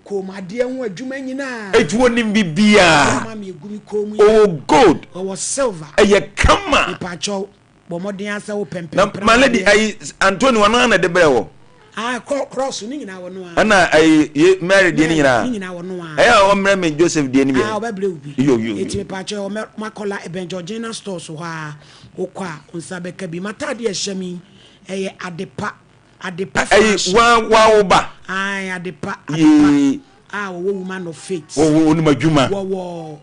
kɔnmuadeɛ ho adwuma nyinaa. Eti onim bibiara. Ɔma mi egu mi kɔn mu. Ɔwɔ gold. Ɔwɔ silver. Ɛyɛ kama. Mipatwɛw bɔ mmɔden asɛ wo pɛmpɛn. Na my lady ayi Anthony wɔn ana de brɛ wɔ. Ah kɔ cross ne nyinaa wɔ no a. Ɛna ayi ye Mary deɛ ne nyinaa. Ne nyinaa wɔ no a. Ɛyɛ a ɔmrɛ mi Joseph deɛ ne bi. Ah ɔbɛbrɛ wo bi. Yo yo. Eti mipatwɛw ɔmɛ makɔla ɛbɛn Georgina stores hɔ a wokɔ a nsa bɛka bi. M'ataade ɛhyɛ mi ɛyɛ adepa adepa fashion. Ɛyi wa wa wo ba. Ayi adepa adepa. A wɔwɔ woman of faith. Wɔwɔ onum adwuma. Wɔwɔ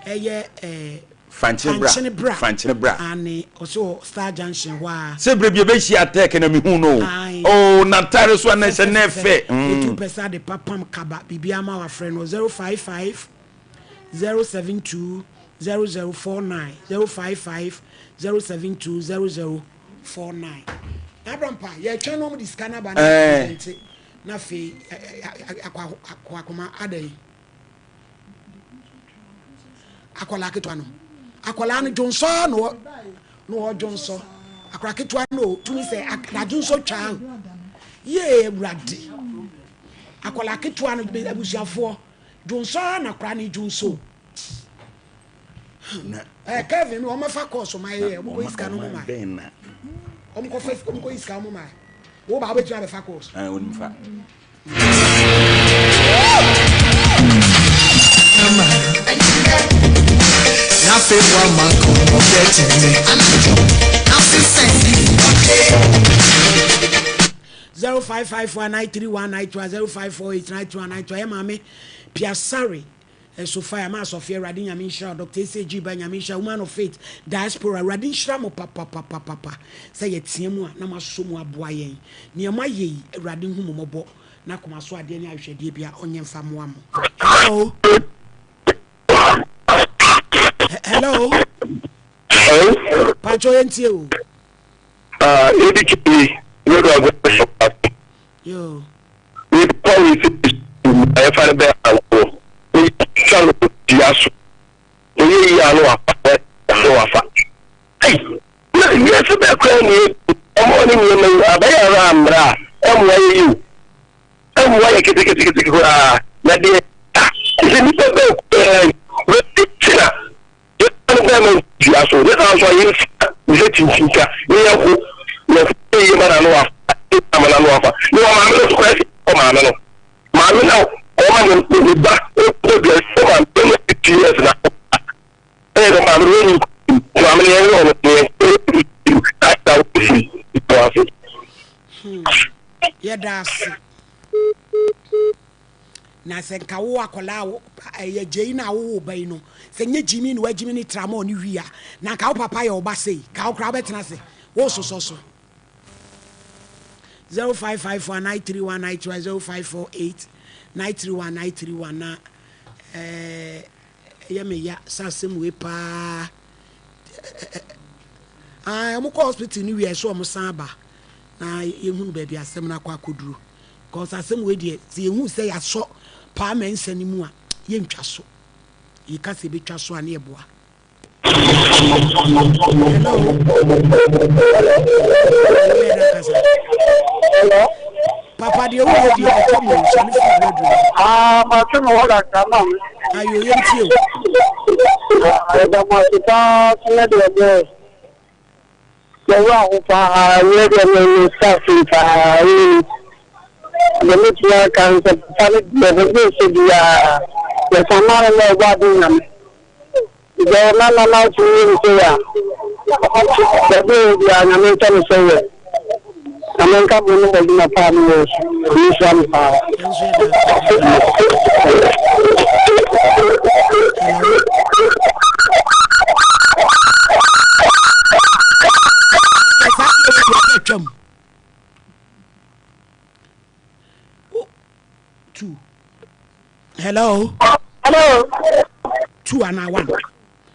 ɛyɛ ɛɛ. Fankyene bra. Fankyene bra. Fankyene bra. Aane, ɔsɛ wɔ Star Junction hɔ a. Sɛ bere bi ɛbɛhyia tɛk na mehu no o. Ae. Oh, n'atare so a na ɛhyɛ na ɛfɛ. Ɛtu pɛ sɛ ade pa pam kaba biribiara ma wafrɛ no 055 072 0049, 055 072 0049. Na Abrampa, yɛretwɛn na wɔde sika no aba na yɛapresente na afei akɔ akɔ akoma adɛn? Akwadaa ketewa no, akwadaa no dwonsɔ ara na ɔ na ɔdwonsɔ. Akwadaa ketewa no o, tumi sɛ n'adwonsɔ twaa o. Yee Awurade. Akwadaa ketewa no abusuafoɔ dwonsɔ ara na akwadaa no dwonsɔ o. Na Eh, Kevin, wɔn fa kɔɔso ma yɛ, wɔn kɔ yi sika no wɔn ma. Bɛn na. Wɔn kɔ fɛ, wɔn kɔ yi sika wɔn ma. Wo ba wobɛtumi abɛfa kɔɔso. Ah, onim fa. Zero five five one nine three one nine two 0548 93192 ɛyɛ maame Piasare Sophia maa Sɔfia Awurade Nyame nhyira wo Doctor SAG ba Nyame nhyira Woman of Faith Diaspora Awurade nhyira mo papapapapa sɛ yɛtea mu a na moasɔ mu aboa yɛn nea moayɛ yi Awurade nhu mo mmɔbɔ na akoma so adeɛ ne ahwehwɛdeɛ bia ɔnyɛ mfa mmoa mo Hello Hello Pacho yɛntie o. Ah, yɛdi kyi, yɛdu agorɔ. Yo. Nipa wei sɛ yɛfa no bɛyɛ ankoɔ yɛtwa no dua so ɔyɛ yie a na wafa na wafa ei na wiase bɛɛ koraa nie ɔma ɔne nneɛma yi abɛyɛ ara mmerɛ a ɛmmoa yɛ yi o ɛmmoa yɛ ketekete koraa na deɛ sɛ nipa bɛɛ koraa yi wɔde tena Yɛfa no bɛrima dua so ne saa nso a yɛmfa ne sɛ kyinkyinka ne yɛho yɛho yɛ ma n'ano afa ama n'ano afa ne wɔ maame no so koraa sɛ ɔ maame no maame no ɔma ne ne ba ɔkɔ dua sɛ maame no ne 2 years na ɛyɛ dɛ maame no wɔnyi maame no yɛn ɔno ne yɛn na wɔfiri wɔ ase. Yɛda ase. Na sɛ nka wo akwadaa a wo ɛyɛ gyei no a wowo wo ba yi no, sɛ nyɛ gyimi na wagyimi ne tramɔɔ ne wii a, na nka wo papa yɛ wo ba sei, ka wo koraa wobɛtena ase wososɔ so. 0554 931 931 0548 931 931 na ɛɛ ɛyɛ me ya sɛ asɛm wei paa ɛɛ wɔn kɔ hospital no wie ɛso wɔn san ba na yɛhunu baabi asɛm no akɔ akɔduru. Cause asɛm wei deɛ sɛ yɛhu sɛ yɛasɔ paa mɛnsa no mu a yɛntwa so. Yɛka sɛ yɛbɛtwa so a ne yɛboa. Hello. Hello. Papa deɛ woyɛ deɛ ɛtwa mu sɔne firi radio no. Ah, matwe me hɔ kakra ma me. Ayo yɛntie o. Ɛda mo ase paa so ne deɛ bɛɛ. Me werɛ aho paa, mmerɛ deɛ me me nsa afiri paa, mm. Deɛ mɛtumi aka ne sɛ papa no deɛ baabi a ɔhyɛ biara yɛsama no na ɔbɔ ade Nyame. Deɛ ɔna na na ɔtumi yɛ ne sei a, baabi a ɔwɔ biara Nyame nhyɛ no sɛ yɛ. Nyame nka mo ne mo adwuma paa no wɔ so. Nyame nhyira mo paa. Yɛn nso yɛda ase. Hello. Saa deɛ wei deɛ ɛsɛ twam. Two. Hello. Hello. Two and one.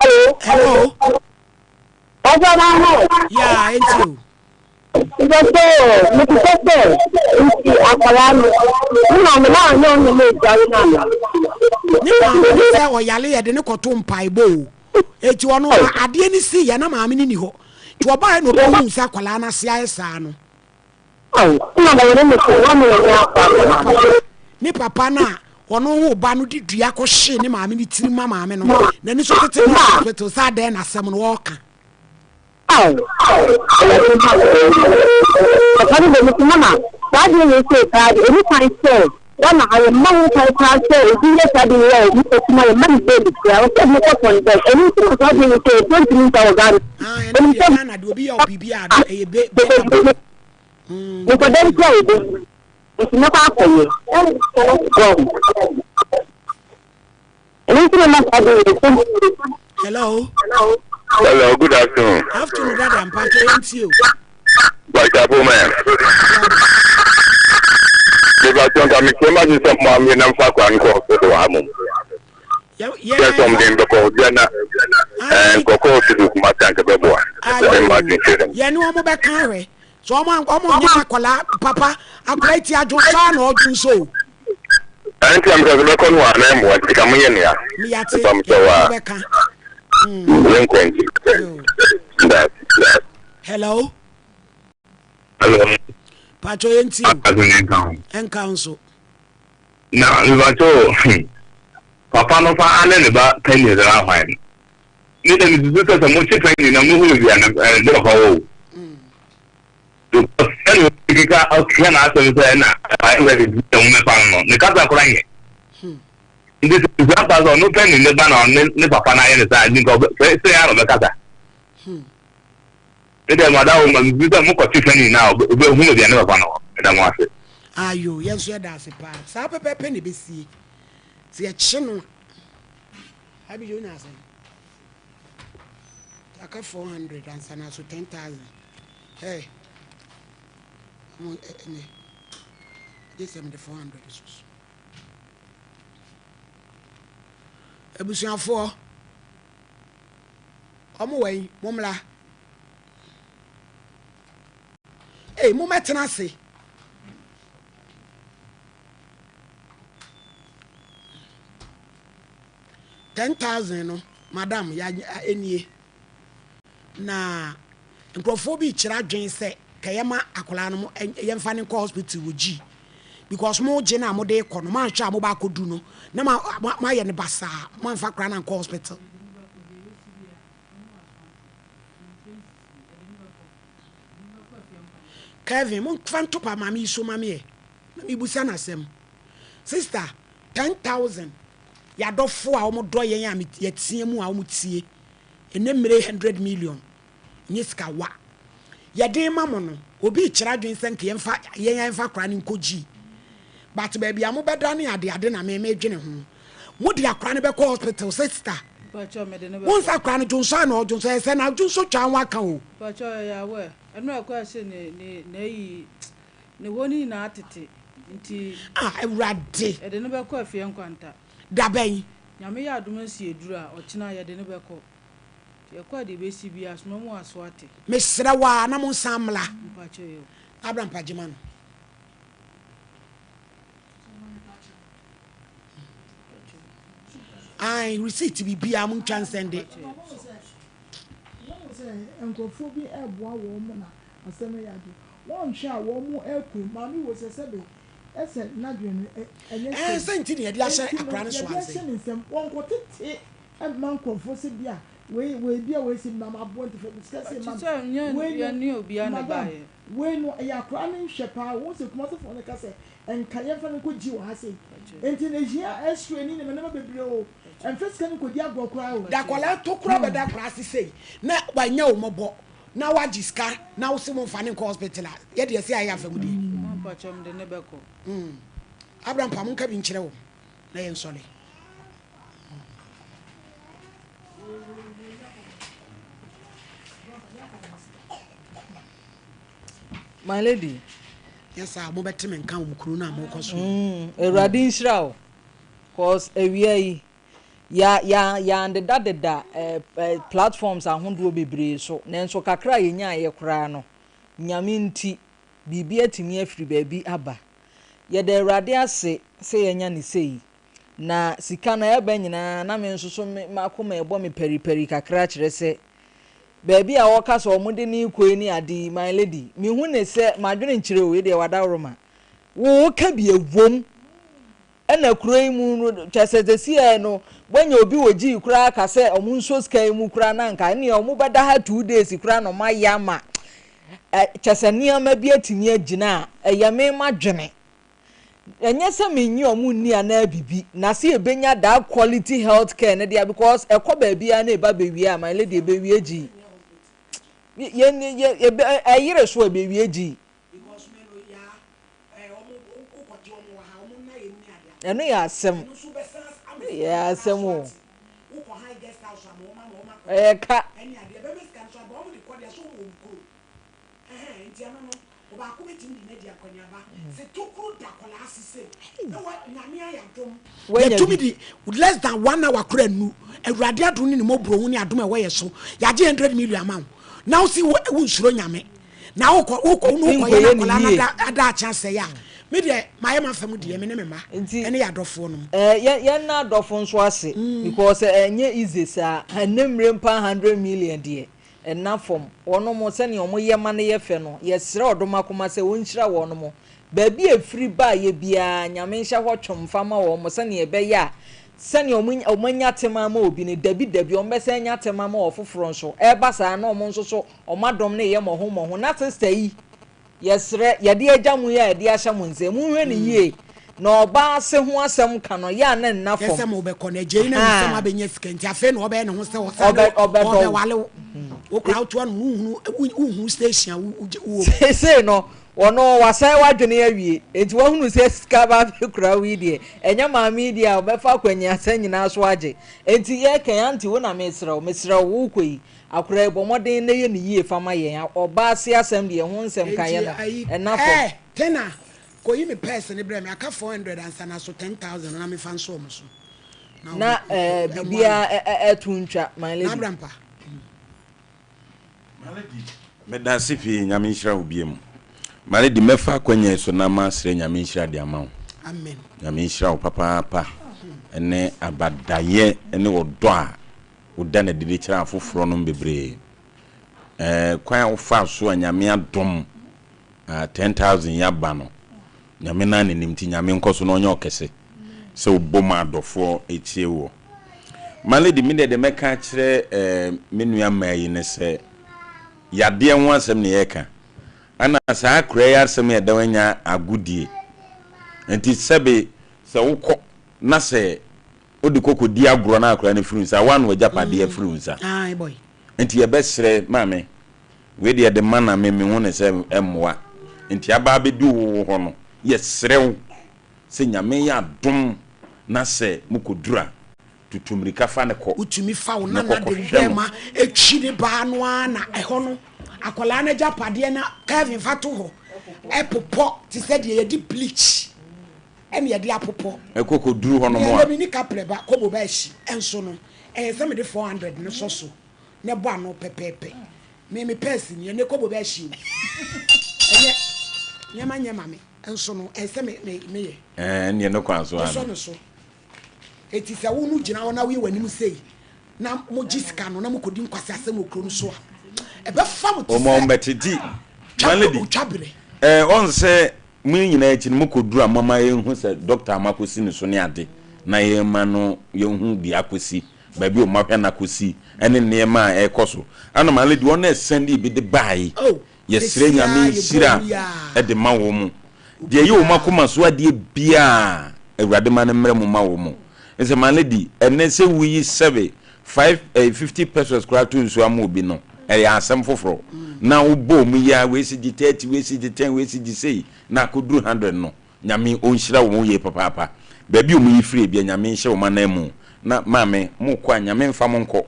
Hello. Hello. Ọjọ́ náà hàn. Yeah, enti o. Mepɛ sɛ mebisa sɛ, nti akwadaa no, ne maame no anyɛ ɔne no adware no anaa? Ne maame no sɛ ɔyare yɛde no kɔto mpaebɔ o. Eti ɔno adeɛ no sii yɛ na maame no ni hɔ. Nti ɔbaeɛ na ɔbɛhuu sɛ akwadaa no ase ayɛ saa no. Ne papa no a ɔno wo ba no de dua kɔhyee ne maame no tirim ma maame no n'ani so tete no hospital sɛ adɛn na asɛm no ɔreka. Ao, Awurade mma wo Papa no bɔ mu sɛ, Mama, saa adeɛ wei sei paa deɛ, ɛnni kwan sɛ Ghana ha yɛmma ho kwan koraa sɛ obi yɛ saa adeɛ wei a obi kɔkum a yɛmma no bail koraa, ɛwɔ sɛ yɛde no kɔ kɔndɛm. Ɛno nti na saa adeɛ wei sei obiara ntumi nsa wɔ Ghana. Ah, ɛno Ɛnim deɛ sɛ Ghana deɛ obi yɛ wo biribi a ɛyɛ be bailable. Nkɔdɛm koraa yɛbɛwu, nti mɛkɔ akɔyɛ. Wɔn. Hello. Hello, good afternoon. Afternoon, brother. Mpacho yɛntie o. Bàtà man. Bàtà nka mi tiẹ̀ ma ti sẹ́ mo àmì nam fa kwan kọ́ hospital wà á mọ̀. Yɛ sɛ ɔmo de no bɛkɔ hɔ bia na ɛɛ nkɔkɔ hospital Kumasi anka bɛboa. Ɛne ma adwene kyerɛ dɛm. Yɛne ɔmo bɛka ahwɛ. So ɔmo ɔmo nyɛ akwadaa papa akwadaa yi ti adwonsɔ a na ɔdwonsɔ o. Ɛnti na meka sɛ mɛkɔ no a na ɛmmoa nti ka monyɛ nea. Meyate yɛne ɔmo bɛka. Yɛn nkɔ nti. Ndaase. Hello. Hello. Pacho yɛn ti o. Nka ho. Nka ho so. Na mepacho hmm papa no fa ane ne ba panyin no ahwan no. Me de mesusu sɛ sɛ mokye panyin na mohu baabi a ne papa wɔ o. Because sɛnea ɔkeka ɔkeka n'asɛm sɛ ɛna ayɛ ready sɛ momɛfa no no ne kasa koraa nyɛ. Nti sɛ nsu ampa sɛ ɔno panyin ne ba na ɔne ne papa no ayɛ ne saa nti nka sɛ sɛ ara na ɔbɛkasa. Me deɛ mada wo ma mesusu sɛ mokɔte panyin no a ɔbɛhu baabi a ne papa no wɔ. Meda mo ase. Ayo, yɛn nso yɛda ase paa. Saa pɛpɛɛpɛ na ɛbɛsie. Sɛ yɛkye no a, Abigye wonya asɛn? Aka 400 ansa na aso 10,000. Hey, ɔmo ɛnɛ, gye sɛ mede 400 so so. Abusuafoɔ, ɔmo wɔ yi, mommra. Ei, mommɛtena ase. 10,000 no, madam, ya enie. Na nkurɔfoɔ bi kyerɛ adwene sɛ kɛyɛ ma akwadaa no yɛmfa no nkɔ hospital wɔ G. Because mo gye no a mode kɔ no, moanhwɛ a mobɛ akɔdu no, na moayɛ no basaa, moamfa akwadaa no ankɔ hospital. Kevin, momfa nto pa maame yi so ma me ɛ, na mebusa no asɛm. Sister, 10,000 yɛadɔfo a wɔdɔ yɛn a yɛteɛ mu a wɔtie. Ɛnɛ mmere 100 million nyɛ sika wa. Yɛde ma mo no, obi rekyerɛ adwene sɛ nka yɛmfa yɛn yɛmfa akwadaa no nkɔ G. But baabi a mobɛda ne ade ade na me medwene ho. Mode akwadaa no bɛkɔ hospital, sister. Mpakyɛw mede no bɛkɔ. Wonsa akwadaa no dwonsɔ a na ɔdwonsɔ ɛyɛ sɛ na dwonsɔ twa ho aka o. Mpakyɛw ɛyɛ aware. Ɛno ɛkɔ ɛse ne ne n'ayi ne hɔ no nyinaa tete nti. Ah Awurade. Yɛde no bɛkɔ afie nkwanta. Da bɛn? Nyame yɛ adom asi aduru a ɔkyena yɛde no bɛkɔ. Nti yɛkɔ a deɛ ɛbɛsi biara soma mu aso ate. Mesrɛ wo ara na monsan mmra. Mpakyɛw yɛ o. Abra mpagye ma no. Ae receipt biribiara montwa nsɛnde. Wɔhu sɛ nkurɔfoɔ bi reboa wɔn na asɛm no yɛ ade. Wɔnhwɛ a wɔn aku maame wei sɛ sɛbe ɛsɛ n'adwene no ɛnyɛ Ɛɛ sei. sɛ nti na yɛde ahyɛ Enti no akora no so yɛde ansa ahyɛ yi. ne nsam. Wɔnkɔtete mma nkurɔfoɔ sɛ bi a wei wei bi a wei sɛ ma maboa nti fa me sika sei Te ma me. sɛ nyɛ Wei no yɛne obiara na madam ɛbaeɛ. wei no ɛyɛ akora no nhwɛ paa. Wohu sɛ Kumasefoɔ no ka sɛ Nka yɛmfa no nkɔ gyi wɔ ha sei. Enti na ehia x-ray ne nneɛma nneɛma bebree o. Ɛmfa sika no nkɔdi agorɔ koraa o. Da akwadaa to koraa bɛda akwadaa ase sei na wanya wo mmɔbɔ na wagye sika na wose momfa no nkɔ hospital a yɛ deɛ sɛ ayɛ afa mu deɛ. Mo mpakyɛw mede no bɛkɔ. Abraham pa monka bi nkyerɛ wɔn na yɛnsɔre. My lady. Nyɛ saa a mobɛte me nka wɔ mo kuro no a morekɔ so yi. Mm, Awurade nhyira wo. Cause awia yi, ya ya yɛandeda deda eh, eh, platforms ahodoɔ bebree so. Nanso kakra a yɛnyaeɛ koraa no, Nyame nti, biribi atumi afiri baabi aba. Yɛda Awurade ase sɛ yɛanya no sei. Na sika no ɛreba nyinaa na me nso so me m'akoma ɛbɔ me paripari kakra kyerɛ sɛ baabi a wɔka sɛ wɔde no rekɔ yi ne ade yi, my lady, mehu ne sɛ m'adwene nkyerɛ o, wei deɛ wadaworoma. Wo woka bi ɛwom. Ɛna kuro yi mu no kyerɛ sɛ sɛsiɛ no woanya obi wɔ gyii koraa ka sɛ wɔn nsuo sika yi mu koraa na nka ɛneɛ wɔn bɛda ha 2 days koraa na wɔn ayɛ ama kyerɛ sɛ nneɛma bi atumi agyina a ɛyɛ me m'adwene. Ɛnyɛ sɛ mennye ɔmo nni anaa bibi, na sɛ yɛbɛnya that quality health care no deɛ because ɛkɔ baabiara na ɛba bɛwie a my lady ɛbɛwie gyii. Yɛ yɛ yɛ ɛyere so a ɛbɛwie gyii. Ɛno yɛ asɛm. Yɛ asɛm o. Ɛyɛ ka. Ɔbaako bɛtumi de no adi akɔneaba. Sɛ tokuro da akwadaa ase sei na wa Nyame ayɛ adom. Wanya Yɛtumi bi. de less than one hour koraa nnu Awurade adom ne ne mmɔborɔhu ne adom a ɛwɔ yɛ so yɛagye 100 million ama wo na wo se wo nsuro Nyame na wokɔ wokɔ na wokɔyɛ na Nkɔyɛ ne akwadaa no yie. ada adaakye asɛe a me deɛ mayɛ m'afa mu deɛ me ne me mma Nti ɛne yɛ adɔfoɔ nom. eh, yɛn yɛn nna adɔfo nso ase because ɛnyɛ easy saa. Ɛnnɛ mmire mpa 100 million deɛ Ɛnna fam. Wɔnom, sɛnea wɔyɛ ma no yɛ fɛ no, yɛsrɛ Ɔdomakoma sɛ Ɔnhyira wɔnom. Baabi a ɛfiri baeɛ biara, Nyame nhyɛ hɔ twom mfa mma wɔn, sɛnea ɛbɛyɛ a, sɛnea wɔn, wɔanya tema ama obi no, dabi, dabi, wɔbɛsan anya tema ama ɔfoforɔ nso. Ɛreba saa na wɔn nso so, wɔn adom no reyɛ mmɔho mmɔho. Na sista yi, Yɛsrɛ, yɛde agya mo yi a yɛde ahyɛ mo nsa yi, monhwɛ no yie, na ɔbaa ase ho asɛm ka no, yɛ a na nna Yɛ fam. sɛ mobɛkɔ no, agya yi na nim sɛ Ahaa. moabɛnya sika nti afei na ɔbɛyɛ ne ho sɛ ɔsan ne Ɔbɛ, ɔbɛdɔ wo. ɔbɛwale wo. Wo koraa wotoa no wonhunu wonhunu station a wo wowɔ mu. Seesei no, ɔno wasɛe w'adwene awie, enti wahunu sɛ sika aba abɛkura wo yi deɛ, ɛnyɛ maame yi deɛ a ɔbɛfa akwanyiasa nyinaa so agye. Enti yɛreka yi, auntie wo na mesrɛ wo, mesrɛ wo, worekɔ yi, Akora yi, bɔ mmɔden na yɛ no yie fa ma yɛn. Ɔbaa ase asɛm deɛ, ɛho nsɛm ka Enti yɛ no, ayi ɛnna fam. eh Tena, kɔyi me purse no brɛ me, aka 400 ansa na aso 10,000 no na mefa nso wɔn so. Na Na wɔn eh, ɛmmoa me. biribiara ɛ- ɛ- ɛto ntwa, my Na lady. abra mpa. My lady, medase pii, Nyame nhyira wo biom. My lady, mɛfa akwanya yi so na masrɛ Nyame nhyira de ama wo. Amen. Nyame nhyira wo papaapa ɛne abadayɛ ne ɔdɔ a woda no adi de kyerɛ afoforɔ nom bebree. Ɛɛ kwan a wofaa so a Nyame adom a 10,000 yi aba no, Nyame naa n'anim nti Nyame nkɔ so na ɔnyɛ ɔkɛse sɛ wobɔ mu adɔfoɔ tie woɔ. My lady, me deɛ deɛ mɛka akyerɛ ɛɛ me nua mmaa yi ne sɛ yadeɛ ho asɛm na yɛreka ɛna saa akora yi asɛm yɛ dɛ wanya agodie nti sɛbe sɛ wokɔ na sɛ Wode kɔ kɔdi agorɔ na akwadaa no afiri wo nsa a, woana w'agyapadeɛ afiri wo nsa. Nti yɛbɛsrɛ maame, wei deɛ yɛde ma na me mehu no sɛ ɛmmoa. Nti aba abɛdu wo hɔ no, yɛsrɛ wo sɛ Nyame yɛ adom na sɛ mokɔduru a, tutu mmirika fa no kɔ Wotumi fa wo na nana de wo kɔkɔhwɛ no. bɛɛma twi ne baa no ara na ɛhɔ no akwadaa no agyapadeɛ no Kelvin fa to hɔ ɛpopɔ te sɛ deɛ yɛde bleach ɛna yɛde apopɔ. Ɛkɔ kɔduru hɔnom Nea a. ɛnnɛ menni kaprɛ ba kobo ba ahyi nso no, ɛyɛ sɛ mede 400 no sɔ so na ɛbɔ ano pɛpɛɛpɛ. Me me pɛɛse ni, ɛnnɛ kobo ba ahyi o. Ɛnyɛ nneɛma nyɛ ma me nso no, ɛyɛ sɛ me me meyɛ. Ɛɛ, ɛnneɛ ne kwan so ara Wosɔ no. no so. Enti sɛ wo no gyina hɔ na woyɛ w'anim sei na mogye sika no na mokɔdi nkwaseasɛm wɔ kuro no so a, ɛbɛfa mo te Wɔn a sɛ wɔbɛte ti. twa My lady, otwa berɛ. ɛɛ, ɔn sɛ mo nyinaa akyi no mokɔduru a mama yɛnhu sɛ dɔkta a moakɔsi ne so ne ade na yɛma no yɛnhu deɛ akɔsi, baabi a wɔahwɛ no akɔsi ne nneɛma a ɛrekɔ so. Ɛna my lady, wɔn a ɛsɛndee bi de baeɛ Oh, Yɛsrɛ seesei Nyame ara yɛbɔɔ nhyira mu yi ara. de ma wɔn. Deɛ ɛyɛ wɔn akoma so adeɛ biaa Awurade ma no mmrɛ mu ma wɔn. Nsɛ my lady, ɛnɛ sɛ woyi sɛbe five eh, 50 pesos koraa to nsuo ama obi no, ɛyɛ asɛm foforɔ. Na wobɔ wɔn yi ara, wei se gye 30, wei se gye 10, wei se gye sei, na akɔduru 100 no, Nyame ɔnhyira wɔn yie papaapa. Baabi a wɔyi firie bia Nyame nhyɛ wɔn ananmu. Na maame, mokɔ a Nyame mfa mo nkɔ.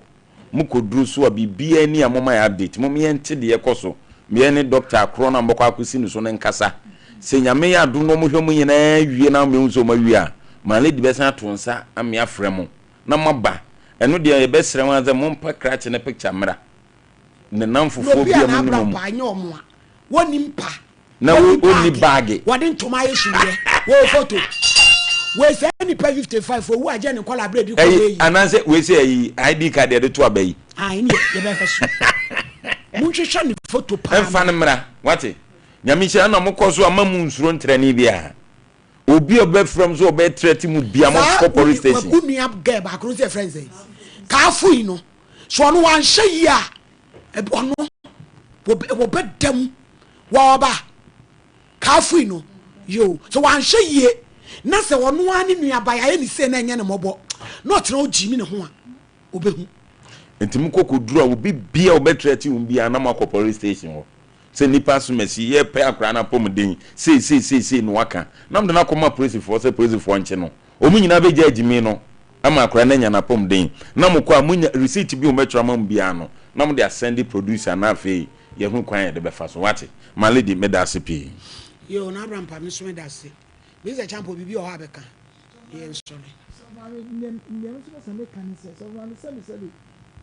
Mo kɔ duru so a biribiara ni a moma yɛ update mom yɛn nte deɛ ɛkɔ so yɛn ne doctor korɔ no a mobɛkɔ akɔsi no so no nkasa sɛ Nyame yɛ adom na ɔmo hwɛ mo nyinaa wie na mo ahu sɛ ɔmo awie a my lady bɛsan ato nsa ame afrɛ mo na mo aba ɛno deɛ yɛbɛsrɛ mo ara sɛ mompa krakye no picture mmra ne Na namfofoɔ obi bi a a monim n'abra ɔmo. paa nyɛ ɔmo a wɔnni mpa Na wɔnni ɔnni baage baage. wɔde ntoma ayɛ sumiiɛ wɔ foto wei saa nipa 55 owu agye ne nkɔla abere di kɔ Ɛyi wei yi. anaasɛ wei sɛ ɛyi ID card yɛde to aba yi. Ah ɛne yɛbɛhwɛ so monhwehwɛ ne foto paa Ɛmfa no mmra wate. Nyame nhyira na mokɔ so a mma mo nsuro ntrɛne biara. Obi a ɔbɛfrɛ mo sɛ ɔbɛtrɛte mo bia mo Saa kɔ police station. wo nua girl baako no sɛ yɛfrɛ no sɛn kaafo yi no so ɔno wanhyɛ yie a ɔno wɔbɛda mu wɔba kaafo yi no yoo sɛ wanhyɛ yie na sɛ ɔno ara ne nua ba yɛayɛ ne sei na ɛnyɛ ne mmɔbɔ na ɔtena ɔgyimi ne ho a ɔbɛhu. Nti mo kɔ kɔduru a obi bia ɔbɛtrɛte mo bia na mo akɔ police station hɔ sɛ nipa asomasi yɛ pɛ akwadaa no apɔmuden sei sei sei sei na waka na mo de no akɔma polisifoɔ sɛ polisifoɔ nkye no wɔn nyinaa bɛgya agyimi no ama akwadaa no anya n'apɔmuden na mo kɔ a mo nya receipt bi wɔn bɛtwerɛ ama mo biara no na mo de asɛnde producer na afei yɛhu kwan yɛde bɛfa so. Wate, my lady, meda ase pii. Yo, na Abrampa, me nso meda ase. Mr. Champo, biribi wɔ hɔ a bɛka? Yɛ nsɔre. Sɔfo Maame, nea nea me nso pɛ sɛ meka ne sɛ, Sɔfo Maame, sɛbi sɛbi,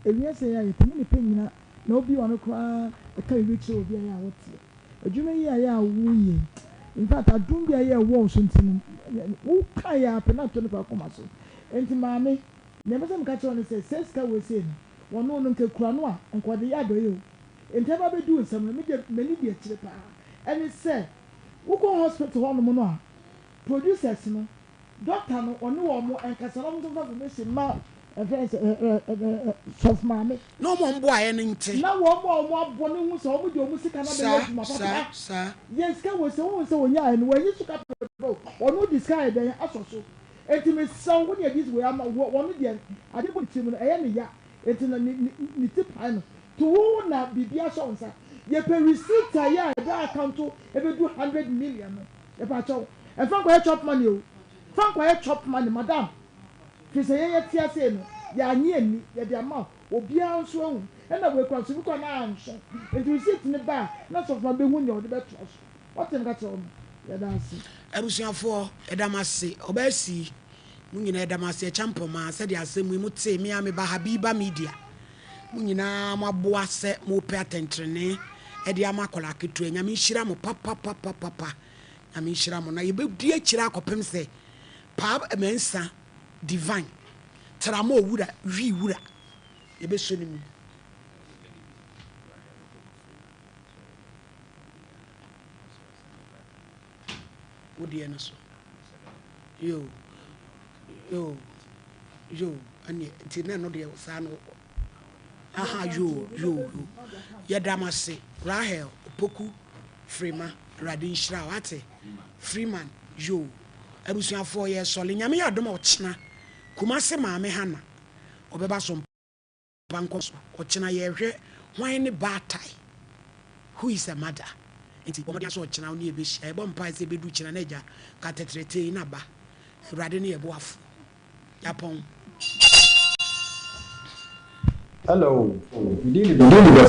ewiase yi a yɛte mu nnipa nyina na obi wɔ no koraa ɛka biribi kyerɛ obi a ɛyɛ a woteɛ. Adwuma yi a ɛyɛ a woyɛ yi, in fact adom bi a ɛyɛ a ɛwɔ wo so nti no, woka yɛ ara pɛ na atɔ nipa akoma so. Enti maame, nea mepɛ sɛ meka kyerɛ wo ne sɛ, saa sika wei sei no, wɔno no nka ekura no a, nka ɔde yɛ adɔeɛ o. Enti ɛba bɛdu wo nsam no, me deɛ m'ani di akyire paa. Ɛne sɛ, wokɔ hospital hɔnom no a, producers no, Doctor no ɔne wɔn nkasa na wɔn nso nfa information mma ɛfrɛ no sɛ ɛ ɛ ɛ sɔfo maame. Na wɔn a wɔboaeɛ no nte. Na wɔn a wɔabɔ no hu sɛ wɔn de wɔn sika no abɛyɛ Saa, adwuma saa, papa. saa. Yɛn sika wɔ sɛ wohu sɛ wɔnyaeɛ no wɔanyi so kaprɛ o, ɔno de sika ayɛ dɛn asɔ so. Enti mesrɛ wo, wo deɛ this wei ama wo, ɔno deɛ adeɛ bɔ ne tirim no ɛyɛ no ya, enti no ne ne ne ti pae no. To wo na biribi ahyɛ wo nsa. Yɛpɛ receipt a yɛ a ɛbɛ account ɛbɛdu 100 million no. Mepakyɛw, ɛmfa nkɔyɛ chop money o, fa nkɔyɛ chop money madam, firi sɛ yɛn yɛte ase no, yɛannye anni, yɛde ama wo, obiara nso ahu, ɛna wei koraa nso, ebi koraa na anso, nti receipt no ba a, na sɔfo no bɛhu nea ɔde bɛtoa so, wate meka kyerɛ wo no, yɛda ase. Abusuafoɔ, yɛda mo ase. Ɔbaa sii, mo nyinaa yɛda mo ase. Acheampomaa, sɛdeɛ asɛm yi mo tee me a meba Habiba Media, mo nyinaa mo aboa sɛ mopɛ atɛntrenee de ama akwadaa ketewa yi. Nyame nhyira mo papapapapa. Nyame nhyira mo. Na yɛbɛdi akyire akɔpem sɛ Paa Mensah Divine, Tramo wura, Wii wura, yɛbɛsɔ ne mu. Wo deɛ no so. Yoo, yoo, yoo, ɛneɛ, nti na ɛno deɛ saa no. Aha yoo yoo yoo yɛda mo ase Rahel Opoku Frema Awurade nhyira wo wate Freeman yoo abusuafoɔ yɛsɔle Nyame yɛ adom a ɔkyena Kumasi maame Hannah ɔbɛba so mpa nkɔ so ɔkyena yɛhwɛ hwan ne baatae who is a mother nti bɔ mmɔden sɛ ɔkyena wo ne yɛbɛhyia yɛbɔ mpae sɛ ɛbɛdu kyena na agya ka tɛtrɛtee na ba Awurade ne yɛboafo Yapɔn. Hello, me din de Doctor.